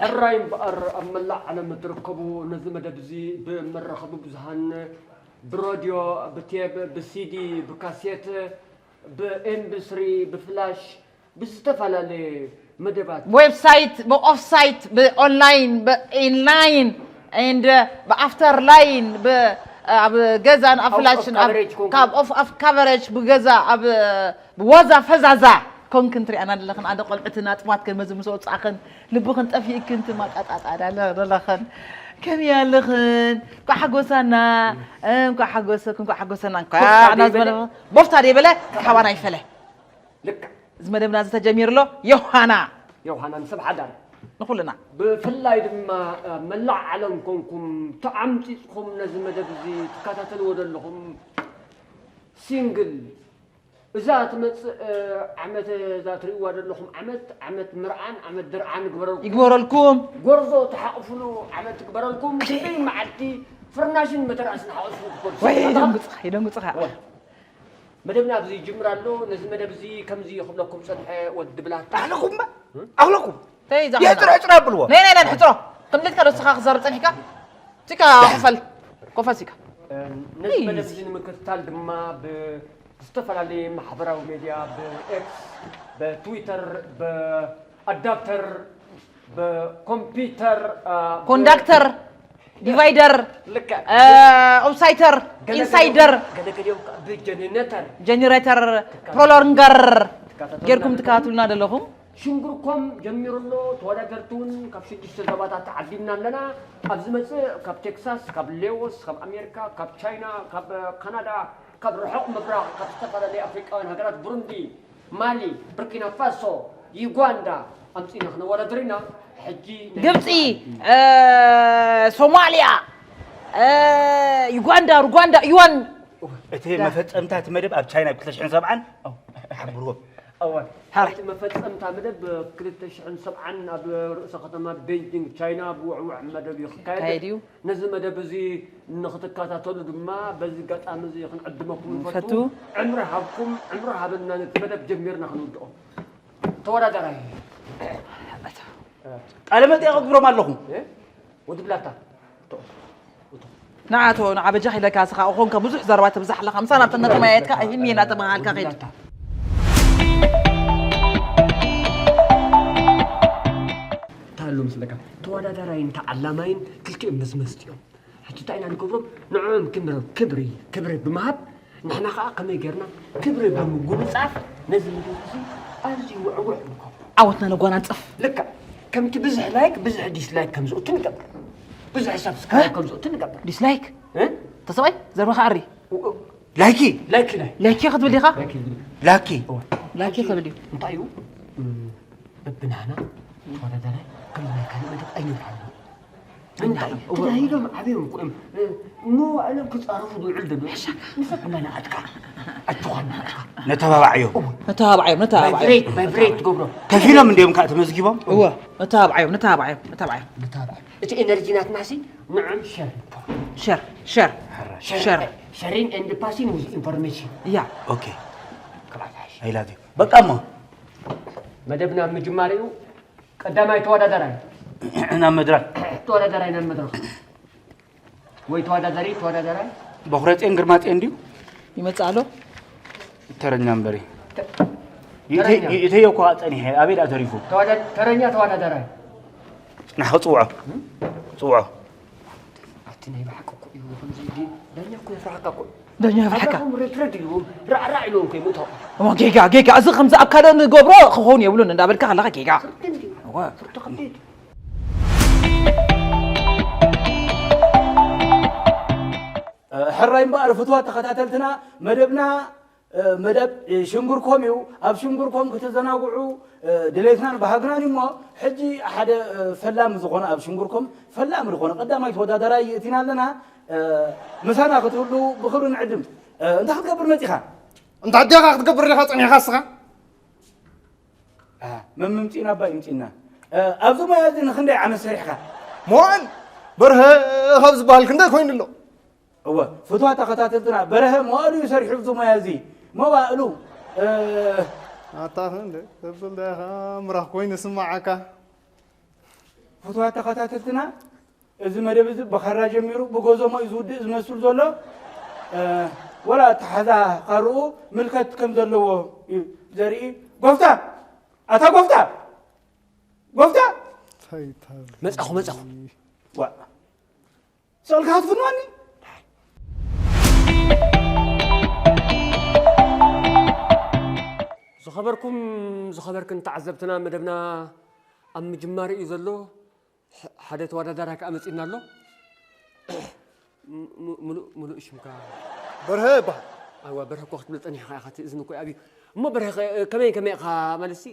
ሕራይ እምበኣር ኣብ መላእ ዓለም እትርከቡ ነዚ መደብ እዚ ብመራኸቢ ብዙሃን ብሮድዮ ብቴብ ብሲዲ ብካሴት ብኤምቢ ስሪ ብፍላሽ ብዝተፈላለየ መደባት ብዌብሳይት ብኦፍሳይት ብኦንላይን ብኢንላይን and ብኣፍተር ላይን ኣብ ገዛን ኣብ ፍላሽን ካብ ኦፍ ካቨሬጅ ብገዛ ኣብ ብዋዛ ፈዛዛ ኮንክን ትሪኣና ኣለኽን ኣደ ቆልዕትና ጥማት ከመዚ ምስ ወፃእኽን ልብኽን ጠፊእክን ትማጣጣጣ ኣለኽን ከመይ ኣለኽን እንኳዕ ሓጎሳና እንኳዕ ሓጎሰክ እንኳዕ ሓጎሰና እንኳዕ ቦፍታ ደይበለ ሓባና ይፈለ ልክዕ እዚ መደብና እዚ ተጀሚሩ ኣሎ ዮሃና ዮሃና ንሰብ ሓዳር ንኩልና ብፍላይ ድማ መላእ ዓለም ኮንኩም ተዓምፂፅኩም ነዚ መደብ እዚ ትከታተልዎ ዘለኹም ሲንግል እዛ ትመፅእ ዓመት እዛ ትርእይዋ ዘለኹም ዓመት ዓመት ምርዓን ዓመት ድርዓን ግበረልኩም ይግበረልኩም ጎርዞ ተሓቕፍሉ ዓመት ትግበረልኩም ክንደይ መዓልቲ ፍርናሽን መተርኣስን ሓቐስኩም ትፈልጡ ወይ ደንግፅኻ ይደንግፅኻ መደብና ኣብዚ ይጅምር ኣሎ። ነዚ መደብ እዚ ከምዚ ክብለኩም ጸንሐ ወዲ ብላታ። ኣኽለኩም ኣኽለኩም ተይ ዛዕባ የጥረ ዕጥረ ኣብልዎ ነይ ነይ ነይ ሕጥሮ ከምዚ ኢልካ ዶ ስኻ ክዛረብ ጸኒሕካ ቲካ ኮፈል ኮፈል ሲካ ነዚ መደብ እዚ ንምክትታል ድማ ብዝተፈላለየ ማሕበራዊ ሜድያ ብኤክስ ብትዊተር ብኣዳፕተር ብኮምፒውተር ኮንዳክተር ዲቫይደር ኦብሳይተር ኢንሳይደር ጀነሬተር ፕሮሎንገር ጌርኩም ትከታትሉና ዘለኹም ሽንጉርኮም ጀሚሩ ኣሎ ተወዳደርቲ እውን ካብ ሽዱሽተ ዞባታት ተዓዲምና ኣለና ኣብ ዝመፅእ ካብ ቴክሳስ ካብ ሌዎስ ካብ ኣሜሪካ ካብ ቻይና ካብ ካናዳ ካብ ርሑቕ ምብራቕ ካብ ዝተፈላለዩ ኣፍሪቃውያን ሃገራት ብሩንዲ ማሊ፣ ብርኪና ፋሶ፣ ዩጋንዳ ኣምጺእና ክነወዳድር ኢና። ሕጂ ናይ ግብጺ፣ ሶማልያ፣ እ፣ ዩጋንዳ፣ ሩጓንዳ፣ ዩዋን። እቲ ዳ- መፈጸምታ እቲ መደብ ኣብ ቻይና ብ ክልተ ሽሕን ሰብዓን ሓብርዎም። እወ፣ ሓራይ። እቲ መፈጸምታ መደብ ክልተ ሽሕን ሰብዓን ኣብ ርእሰ ከተማ ቤጂንግ ቻይና ብውዕውዕ መደብ እዩ ክካየድ። ክካየድ እዩ። ነዚ መደብ እዚ ንክትከታተሉ ድማ በዚ ኣጋጣሚ እዚ ክንዕድመኩም ንፈቱ። ንፈቱ። ዕምሪ ሃብኩም፣ ዕምሪ ሃበና ነቲ መደብ ጀሚርና ክንውድኦ። ተወዳዳራይ ቃለ መጠይቕ እግብሮም ኣለኹ። እ? ወዲ ብላታ። ንዓቶ ንዓበጃ ኢለካ ስኻ ኾንካ ብዙሕ ዘረባ ተብዛሕ ኣለኻ። ምሳና ኣብተን ነተማየትካ ኣይህኒ እናተመሃልካ ኸይድ። እንታይ ኣሎ ምስለካ? ተወዳዳራይን ተዓላማይን ክልቲኦም መዝመዝቲ እዮም። ሕጂ እንታይ ኢና ንገብሮም? ንዕኦም ክብሪ ክብሪ ክብሪ ብምሃብ ንሕና ከዓ ከመይ ጌርና ክብሪ ብምጉንፃፍ ነዚ ምድብ እዚ ኣዝዩ ውዕውዕ ንገብሮ። ዓወትና ነጓናጽፍ። ልክዕ ከምቲ ብዙሕ ላይክ ብዙሕ ዲስላይክ ከም ዝእቱ ንገብር። ብዙሕ ሰብስክራይብ ከም ዝእቱ ንገብር። ዲስላይክ እ? ተሰብኣይ ዘርባኻ ኣሪ። ላይኪ ላይክ ላይክ ላይክ ክትብል ኢኻ? ላይክ ይብል። ላኪ ላይክ ክትብል እዩ። እንታይ እዩ? በብናና ተወዳዳራይ ከም ናይ ካልእ መደብ ኣይንርሓሉ። እንታይ ተዳሂሎም ዓብዮም እኮ እዮም። መዋእሎም ክፃረፉ ዝውዕል ዘሎ ንሰብ መናኣጥካ ኣጆኻ ናኣጥካ ነተባባዕዮ። ነተባብዓዮም ነተባብዓዮም። ቫይብሬት ቫይብሬት ገብሮ ከፊሎም እንዲዮም ከዓ ተመዝጊቦም። እወ ነተባብዓዮም ነተባብዓዮም ነተባብዓዮም። ነተባብዓዮም። እቲ ኤነርጂናትና ሲ ንዕም ሸር ንገብሮ። ሸር ሸር ሸር ሸሪን ኤንድ ፓሲን ዊዝ ኢንፎርሜሽን እያ። ኦኬ ክባታሽ ኣይላትዩ በቃ እሞ መደብና ምጅማር እዩ። ቀዳማይ ተወዳዳራይ ናብ መድረክ ተወዳዳራይ ናብ መድረኽ ወይ ተወዳዳሪ ተወዳዳራይ በኹረጤን ግርማጤን ድዩ? ይመጽእ ኣሎ። ተረኛ እምበሪ ተረኛ። ይእተዮ እኳ ጸኒሐ ኣበይ ደኣ ተሪፉ? ተወዳ- ተረኛ ተወዳዳራይ ጽናሕ ክጽውዖ ጽውዖ ኣቲ ናይ ብሓቂ እኮ እዩ ከምዚ ኢሉ ዳኛ እኮ የፍርሓካ እኮ እዩ። ዳኛ የፍርሓካ። ኣባኹም ረድረድ ኢልዎም ረዕራዕ ኢልዎም ከይምእታው እሞ ጌጋ ጌጋ እዚ ከምዚ ኣብ ካልእ ንገብሮ ክኸውን የብሉን እንዳበልካ ከለኻ ጌጋ። እወ። ፍርዲ ከቢድ እዩ። ሕራይ እምበኣር ፍትዋት ተኸታተልትና መደብና መደብ ሽንጉርኮም እዩ። ኣብ ሽንጉርኮም ክትዘናግዑ ድሌትናን ባህግናን እዩ እሞ ሕጂ ሓደ ፈላሚ ዝኾነ ኣብ ሽንጉርኮም ፈላሚ ዝኾነ ቀዳማይ ተወዳዳራይ ይእቲና ኣለና። ምሳና ክትህሉ ብኽብሪ ንዕድም። እንታይ ክትገብር መፂኻ? እንታይ ዲኻ ክትገብር ዲኻ ጸኒሕካ እስኻ? መምምፂና ኣባ ይምፂና። ኣብዚ ሞያ እዚ ንክንደይ ዓመት ሰሪሕካ? መዋእል በርሀ ካብ ዝበሃል ክንደይ ኮይኑ ኣሎ? እወ ፍትዋ ተኸታተልትና በርሀ መዋእሉ እዩ ሰሪሑ ኣብዚ ሞያ እዚ። መዋእሉ ኣታ ክንደ ተብል ዳኻ ምራኽ ኮይኑ ስማዓካ። ፍትዋ ተኸታተልትና እዚ መደብ እዚ ብኻራ ጀሚሩ ብጎዞሞ እዩ ዝውድእ ዝመስል ዘሎ። ወላ ኣተሓዛ ካርኡ ምልከት ከም ዘለዎ እዩ ዘርኢ። ጎፍታ ኣታ ጎፍታ ጎፍታ ታይታል መጻኹ መጻኹ ዋ ስእልካ ክትፍንወኒ ዝኸበርኩም ዝኸበርክን ተዓዘብትና መደብና ኣብ ምጅማር እዩ ዘሎ። ሓደ ተወዳዳራይ ከዓ መፂና ኣሎ። ሙሉእ ሙሉእ ሽምካ በርሀ ይበሃል። ኣይዋ በርሀ እኮ ክትብል ፀኒሕካ ኢኻ እቲ እዝኒ እኮ ኣብዩ። እሞ በርሀ ከ- ከመይ ከመይ ኢኻ ማለት ሲ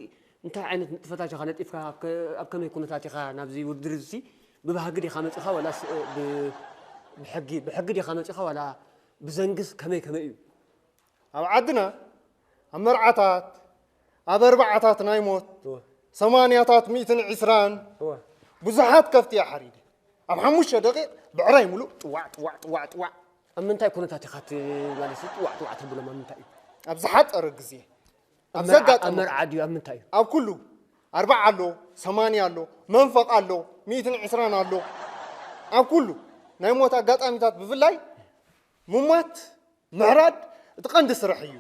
እንታይ ዓይነት ንጥፈታት ኢኻ ነጢፍካ ኣብ ከ- ኣብ ከመይ ኩነታት ኢኻ ናብዚ ውድድር እዚ ብባህጊ ዲኻ መፂኻ ዋላስ ብ- ብሕጊ ብሕጊ ዲኻ መፂኻ ዋላ ብዘንግስ ከመይ ከመይ እዩ? ኣብ ዓድና ኣብ መርዓታት ኣብ ኣርባዓታት ናይ ሞት እወ። ሰማንያታት ሚእትን ዕስራን እወ። ብዙሓት ከፍቲ እያ ሓሪደ ኣብ ሓሙሽተ ደቂቕ ብዕራይ ሙሉእ ጥዋዕ ጥዋዕ ጥዋዕ ጥዋዕ ኣብ ምንታይ ኩነታት ኢኻ እቲ ማለት ጥዋዕ ጥዋዕ ትብሎም ኣብ ምንታይ እዩ? ኣብ ዝሓፀረ ግዜ ኣብ ኣብ መርዓ- ኣብ ዘጋጠመ መርዓ ድዩ ኣብ ምንታይ እዩ? ኣብ ኩሉ ኣርባዓ ኣሎ ሰማንያ ኣሎ መንፈቕ ኣሎ ሚእትን ዕስራን ኣሎ ኣብ ኩሉ ናይ ሞት ኣጋጣሚታት ብፍላይ ምሟት ምሕራድ እቲ ቀንዲ ስራሕ እዩ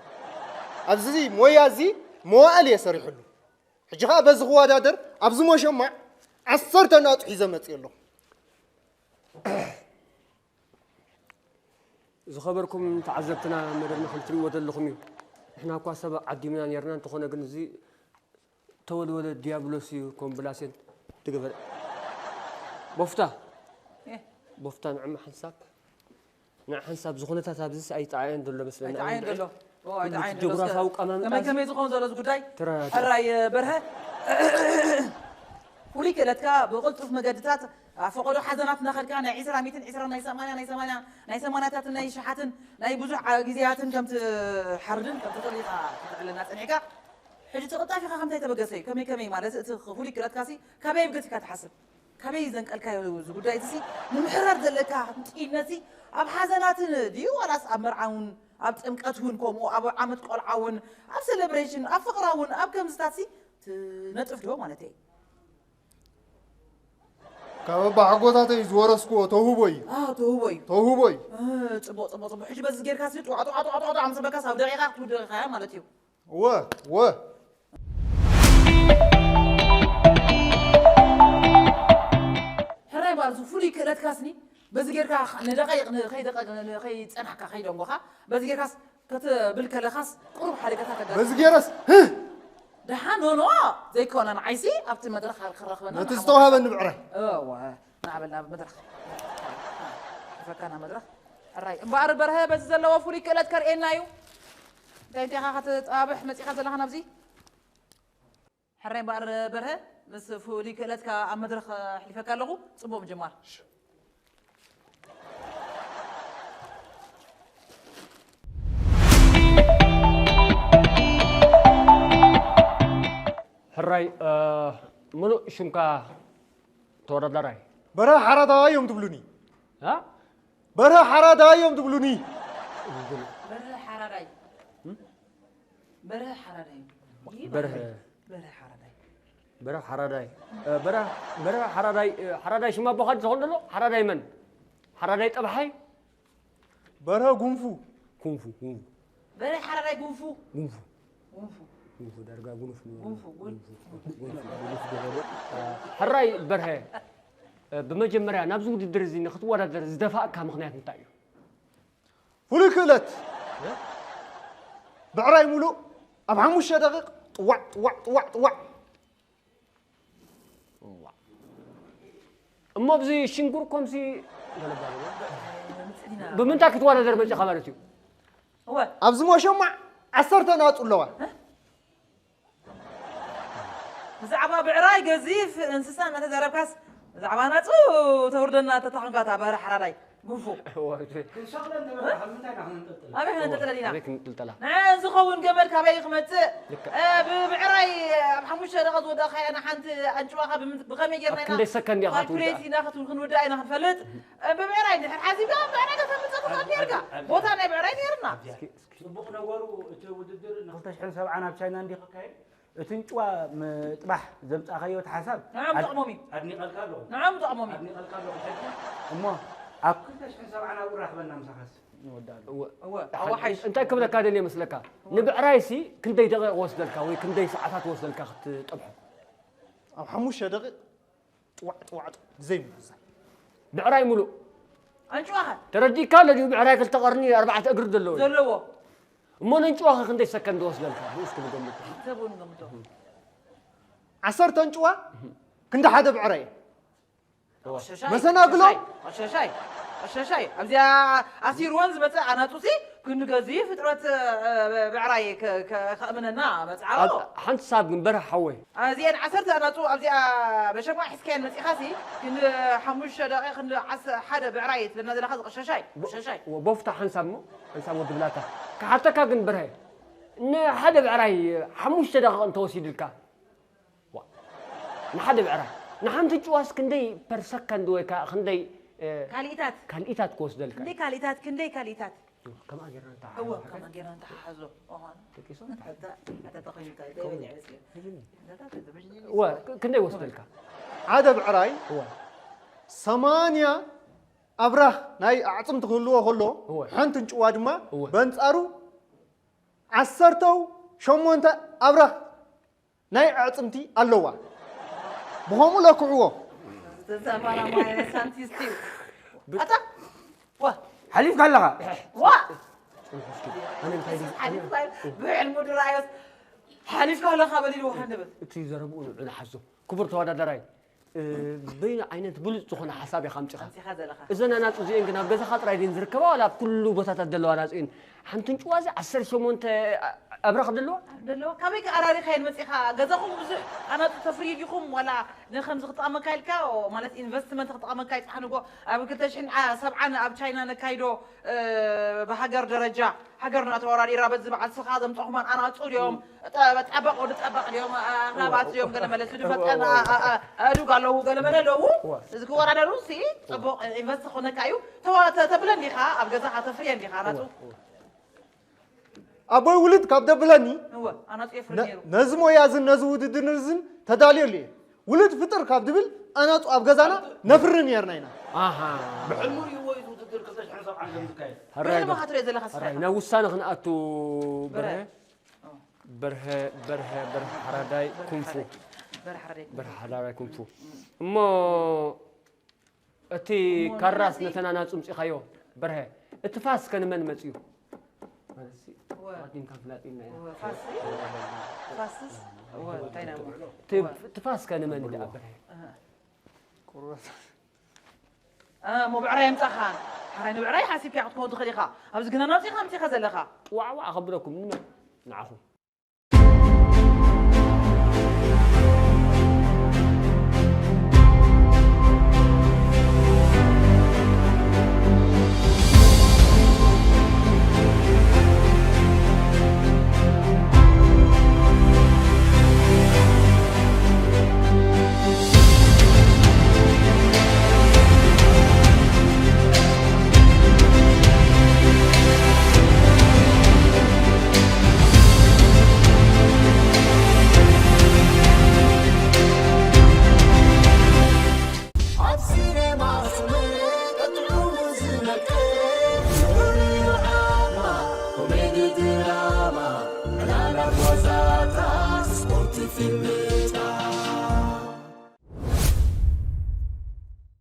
ኣብዚ ሞያ እዚ መዋእል እየ ሰሪሕሉ ሕጂ ከዓ በዚ ክወዳደር ኣብዚ መሸማዕ ዓሰርተ ናጡ ሒዘ መፅእ ኣለኹ ዝኸበርኩም ተዓዘብትና መደብና ከም ትሪእዎ ዘለኹም እዩ። ንሕና እኳ ሰብ ዓዲምና ነርና እንተኾነ ግን እዚ ተወልወለ ዲያብሎስ እዩ ኮምብላሴን ትገበረ ቦፍታ ቦፍታ ንዕማ ሓንሳብ ንዓ ሓንሳብ ዝኾነታት ኣብዚስ ኣይጠዓየን ዘሎ መስለና ኣይጠዓየን ዘሎ። ኦ፣ ኣይጠዓየን ዘሎ። ጆግራፋዊ ኣቀማምጣ ከመይ እዚ ከመይ ዝኸውን ዘሎ እዚ ጉዳይ ተረዳዳእ። ሕራይ በርሀ ፍሉይ ክእለትካ ብቕልጡፍ መገድታት ኣብ ፈቐዶ ሓዘናት እናኸድካ ናይ ዒስራ ሚእትን ዒስራ ናይ ሰማንያ ናይ ሰማንያ ናይ ሰማንያታትን ናይ ሸሓትን ናይ ብዙሕ ዓ- ግዜያትን ከምቲ ሓርድን ከምቲ ጥሪኻ ክትዕለና ጸኒሕካ፣ ሕጂ እቲ ቅልጣፊኻ ከምታይ ተበገሰ እዩ? ከመይ ከመይ ማለት እቲ ፍሉይ ክእለትካሲ ካበይ ብገቲካ ትሓስብ? ካበይ ዘንቀልካዮ እዚ ጉዳይ እዚ ንምሕራር ዘለካ ጥይነትሲ ኣብ ሓዘናትን ድዩ ዋላስ ኣብ መርዓ እውን ኣብ ጥምቀት እውን ከምኡ ኣብ ዓመት ቆልዓ እውን ኣብ ሴሌብሬሽን ኣብ ፍቕራ እውን ኣብ ከምዝታትሲ ትነጥፍ ዶ ማለት እየ? ካብ ኣባሓጎታተይ ዝወረስኩዎ ተውህቦ እዩ። ኣዎ፣ ተውህቦ እዩ። ተውህቦ እዩ። እ፣ ጽቡቕ፣ ጽቡቕ፣ ጽቡቕ። ሕጂ በዚ ጌርካ ሲ ጧዕ፣ ጧዕ፣ ጧዕ፣ ጣዕ ምስ በልካስ ኣብ ደቂቓ ክትውድእ ኢኻ ማለት እዩ። እወ፣ እወ። ሕራይ እምበኣር፣ እዚ ፍሉይ ክእለትካስኒ፣ በዚ ጌርካ ንደቃይቕ ንኸይደቀ-፣ ንኸይጸናሕካ፣ ከይደንጎኻ፣ በዚ ጌርካስ ክትብል ከለኻስ ቁሩብ ሓደጋታት ኣጋጥም። በዚ ጌረስ፣ ህህ! ደሓን ኖኖ ዘይኮነ ንዓይሲ ኣብቲ መድረኽ ክረኽበና ነቲ ንዓመት ዝተዋህበኒ ብዕራይ። እወ፣ ንዓበል ናብ መድረኽ። ፈካና መድረኽ። ሕራይ እምበኣር በርሀ በዚ ዘለዎ ፍሉይ ክእለት ከርእየና እዩ። እንታይ እንታይ ኢኻ ከተጣብሕ መጺኻ ዘለኻ ናብዚ? ሕራይ እምበኣር በርሀ ምስ ፍሉይ ክእለትካ ኣብ መድረኽ ኣሕሊፈካ ኣለኹ። ጽቡቕ ምጅማር። ሕራይ፣ እ፣ ምሉእ ሽምካ ተወዳዳራይ? በርሀ ሓራዳ እዮም ትብሉኒ። እ? በርሀ ሓራዳ እዮም ትብሉኒ። በርሀ ሓራዳይ። በርሀ ሓራዳይ። በርሀ። በርሀ ሓራዳይ። በርሀ ሓራዳይ። እ፣ በርሀ፣ በርሀ ሓራዳይ፣ እ፣ ሓራዳይ ሽም ኣቦኻ ዝኾን ዘሎ? ሓራዳይ መን? ሓራዳይ ጠብሓይ? በርሀ ጉንፉ። ጉንፉ፣ ጉንፉ። በርሀ ሓራዳይ ጉንፉ። ጉንፉ። ጉንፉ። ጉንፉ፣ ዳርጋ ጉንፍ ነው። ጉንፉ፣ ጉንፉ። ጉንፉ፣ ጉንፍ ገበሬ። እ፣ ሕራይ በርሀ፣ እ፣ ብመጀመርያ ናብዚ ውድድር እዚ ንክትወዳደር ዝደፋእካ ምኽንያት እንታይ እዩ? ፍሉይ ክእለት። ብዕራይ ሙሉእ ኣብ ሓሙሽተ ደቂቕ ጥዋዕ፣ ጥዋዕ፣ ጥዋዕ፣ ጥዋዕ። እሞ ኣብዚ ሽንጉር ኮምሲ ገለባ ብምንታይ ክትወዳደር መጺኻ ማለት እዩ? እወ። ኣብዚ ሞሸማዕ ዓሰርተ ናጹ ኣለዋ። ብዛዕባ ብዕራይ ገዚፍ እንስሳ እናተዛረብካስ ብዛዕባ ናጹ ተውርደና ተታኾንካ እታ በርሀ ሓራዳይ ጉንፉ። ክንሰቕለን ተበልና ካብ ምንታይ ኢና ክንንጥልጥላ? ኣበይ ክንንጥልጥለን ኢና? ኣበይ ክንንጥልጥላ? ንዕን ዝኸውን ገመድ ካበይ ክመጽእ? ልክዕ። እ፣ ብብዕራይ ኣብ ሓሙሽተ ደቂቕ ዝወደእካያ ንሓንቲ ኣንጭዋኻ ብምን-፣ ብኸመይ ጌርና ኣብ ኢና ክንደይ ሰከንድ እያ ካልኩሌት ክትውድኣ? ኢና ክት-፣ ክንውድኣ ኢና ክንፈልጥ። እ፣ ብብዕራይ እንድሕር ሓሲብካ ብዕራይ ከተምጽእ ትኽእል ኔርካ። ኣብ፣ ኣብ፣ ቦታ ናይ ብዕራይ ኔርና። ኣብዚኣ። እስኪ፣ እስኪ። ጽቡቕ ነገሩ እቲ ውድድር ንክልተ ሽሕን ሰብዓን ኣብ ቻይና እንዲ ክካየድ እቲ እንጭዋ ምጥባሕ ዘምጻእካዮ እቲ ሓሳብ ንዖም ኣድ-፣ ጥቕሞም እዩ። ኣድኒቐልካ ኣለኹ። ንዖም ጥቕሞም እዩ። ኣድኒቐልካ ኣለኹ። ሕጂ እሞ ኣብ ክልተ ሽሕን ሰብዓን ኣብኡ ራኽበና ምሳኻስ ንወዳእሉ። እወ። እወ፣ ሓ-፣ ኣዋሓሽ። እንታይ ክብለካ ደልየ መስለካ? እወ። ንብዕራይሲ ክንደይ ደቂቕ ወስደልካ ወይ ክንደይ ሰዓታት ወስደልካ ክትጠብሖ? ኣብ ሓሙሽተ ደቂቕ ጥዋዕ፣ ጥዋዕ፣ ጥዋዕ፣ ዘይምውዛዕ። ብዕራይ ሙሉእ። ኣንጭዋኸ? ተረዲእካ ኣሎ ድዩ? ብዕራይ ክልተ ቀርኒ፣ ኣርባዕተ እግሪ ዘለዎ እዩ። ዘለዎ። እሞ ነንጭዋኸ ክንደይ ሰከንድ ወስደልካ? እስኪ ንገምቶ። ሰብ እውን ንገምቶ። ዓሰርተ ኣንጭዋ ክንዲ ሓደ ብዕራይ። ቆሸሻይ፣ መሰናግሎ? ቆሸሻይ፣ ቆሸሻይ፣ ቆሸሻይ። ኣብዚኣ ኣሲርወን ዝመጸ ኣናጹሲ ክንዲ ገዚፍ ፍጥረት፣ እ፣ ብዕራይ ከ-፣ ከ-፣ ከእምነና መጽዓሮ። ኣብ ሓንቲ ሳብ ግን በርሀ ሓወይ። እዚኤን ዓሰርተ ኣናጹ ኣብዚኣ በሸማ ሒዝካየን መጺኻሲ፣ ክንዲ ሓሙሽተ ደቂቕ፣ ክንዲ ዓስ-፣ ሓደ ብዕራይ ትብለና ዘለኻ፣ እዚ ቆሸሻይ፣ ቆሸሻይ። ቦፍታ ሓንሳብ እሞ፣ ሓንሳብ ወዲ ብላታ። ክሓተካ ግን በርሀ፣ ንሓደ ብዕራይ ሓሙሽተ ደቂቕ እንተወሲድልካ፣ ዋ፣ ንሓደ ብዕራይ፣ ንሓንቲ ጭዋስ ክንደይ ፐር ሰከንድ ወይ ከኣ ክንደይ፣ እ፣ ካልኢታት። ካልኢታት ክወስደልካ እዩ? ክንደይ ካልኢታት፣ ክንደይ ካልኢታት? ከምኣ ጌርና ንተሓሓዞ። እወ፣ ከምኣ ጌርና ንተሓሓዞ። እዋን። ደቂሶም? ኣታ፣ ኣታ ተኾይኑ እንታይ፣ እንታይ በሊዐ እስኪ? ሕጂ እወ፣ ክ-፣ ክንደይ ወስደልካ? ሓደ ብዕራይ እወ። ሰማንያ ኣብራኽ ናይ ኣዕጽምቲ ክህልዎ ከሎ፣ እወ። ሓንቲ እንጭዋ ድማ እወ። በንጻሩ ዓሰርተው ሸሞንተ ኣብራኽ ናይ ኣዕጽምቲ ኣለዋ። ብኸምኡ ለክዕዎ። ዝተሰማራ ማይ ሳንቲስት እዩ። ኣታ፣ ዋ። ሓሊፍካ ኣለኻ። ዋ። ኣነ እንታይ ድዩ? ሓሊፍካ እዩ። ብዕልሙ ድረኣዮስ ሓሊፍካ ኣለኻ በሊሉ ሃንደበት። እቲ ዘረብኡ ንዑ ንሓዞ። ክቡር ተወዳዳራይ፣ እ፣ በይኑ ዓይነት ብሉጽ ዝኾነ ሓሳብ ኢኻ ኣምጺኻ። ኣምጺኻ ዘለኻ። እዘን ኣናጹ እዚኤን ግን ኣብ ገዛኻ ጥራይ ድየን ዝርከባ ዋላ ኣብ ኩሉ ቦታታት ዘለዋ ኣናጹ እየን? ሓንቲ እንጭዋ እዚ ዓሰርተ ሸሞንተ ኣ-፣ ኣ-፣ ኣብረኽ ደለዋ? ደለዋ። ካበይ ከ ኣራሪኻየን መጺኻ? ገዛኹም ብዙሕ ኣናጹ ተፍርዩ ዲኹም? ዋላ ንኸምዚ ክጠቕመካ ኢልካ፣ ማለት ኢንቨስትመንት ክጠቕመካ ይጽሓንጎ ኣብ ክልተ ሽሕን ሰብዓን ኣብ ቻይና ነካይዶ፣ እ፣ ብሃገር ደረጃ ሃገርና ተወራሪራ በዚ በዓል ስኻ ዘምጻኹማን ኣናጹ ድዮም? ጠ-፣ ጠበቕ ወዲ ጠበቕ ድዮም? ኣኽላባት ድዮም? ገለ መለ ዝድፈጠን ኣ-፣ ኣ-፣ ኣ-፣ ኣእዱግ ኣለዉ፣ ገለ መለ ኣለዉ። እዚ ክወዳደሩ ሲ ጽቡቕ ኢንቨስት ክኾነካ እዩ። ተዋ-፣ ተ-፣ ተብለን ዲኻ? ኣብ ገዛኻ ተፍርየን ዲኻ ኣናጹ? ኣቦይ ውልድ ካብ ደብለኒ እወ ኣናጹ የፍሪ ነ- ነይሩ። ነዚ ሞያ እዝን ነዚ ውድድር እዝን ተዳልዮ እየ። ውልድ ፍጥር ካብ ድብል ኣናጹ ኣብ ገዛና ነፍሪ ነርና ኢና። ኣሃ። ብሕልሙ ርእይዎ እዩ እቲ ውድድር ክልተ ሽሕን ሰብዓን ከም ዝካየድ። ሕራይ ብሕልምኻ ትሪኦ ዘለኻ ስራሕ ሕራይ ኢኻ። ናብ ውሳነ ክንኣቱ በርሀ በርሀ በርሀ በርሀ ሓራዳይ ኩንፉ በርሓ ሓረደይ በርሀ ሓራዳይ ኩንፉ እሞ እቲ እሞ ካራስ ንሕዚ ነተን ኣናጹ ምጺኻዮ በርሀ እቲ ፋስ ከ ንመን መጽዩ? ማለትሲ እወ። ኣቐዲምካ ፍላጥ ኢልና ኢና። እወ፣ ፋስሲ ፋስስ እወ እንታይ ኢና እሞ? እቲ እቲ ፋስ ከ ንመን ደኣ በርሀ? እ፣ ሞብዕራ የምጻኻ ሓራይ ንብዕራይ ሓሲብካ ክትከውን ትኽእል ኢኻ። ኣብዚ ግና ናውፂኻ ምፂኻ ዘለኻ። ዋዕዋዕ ከብለኩም ንመን ንዓኹም?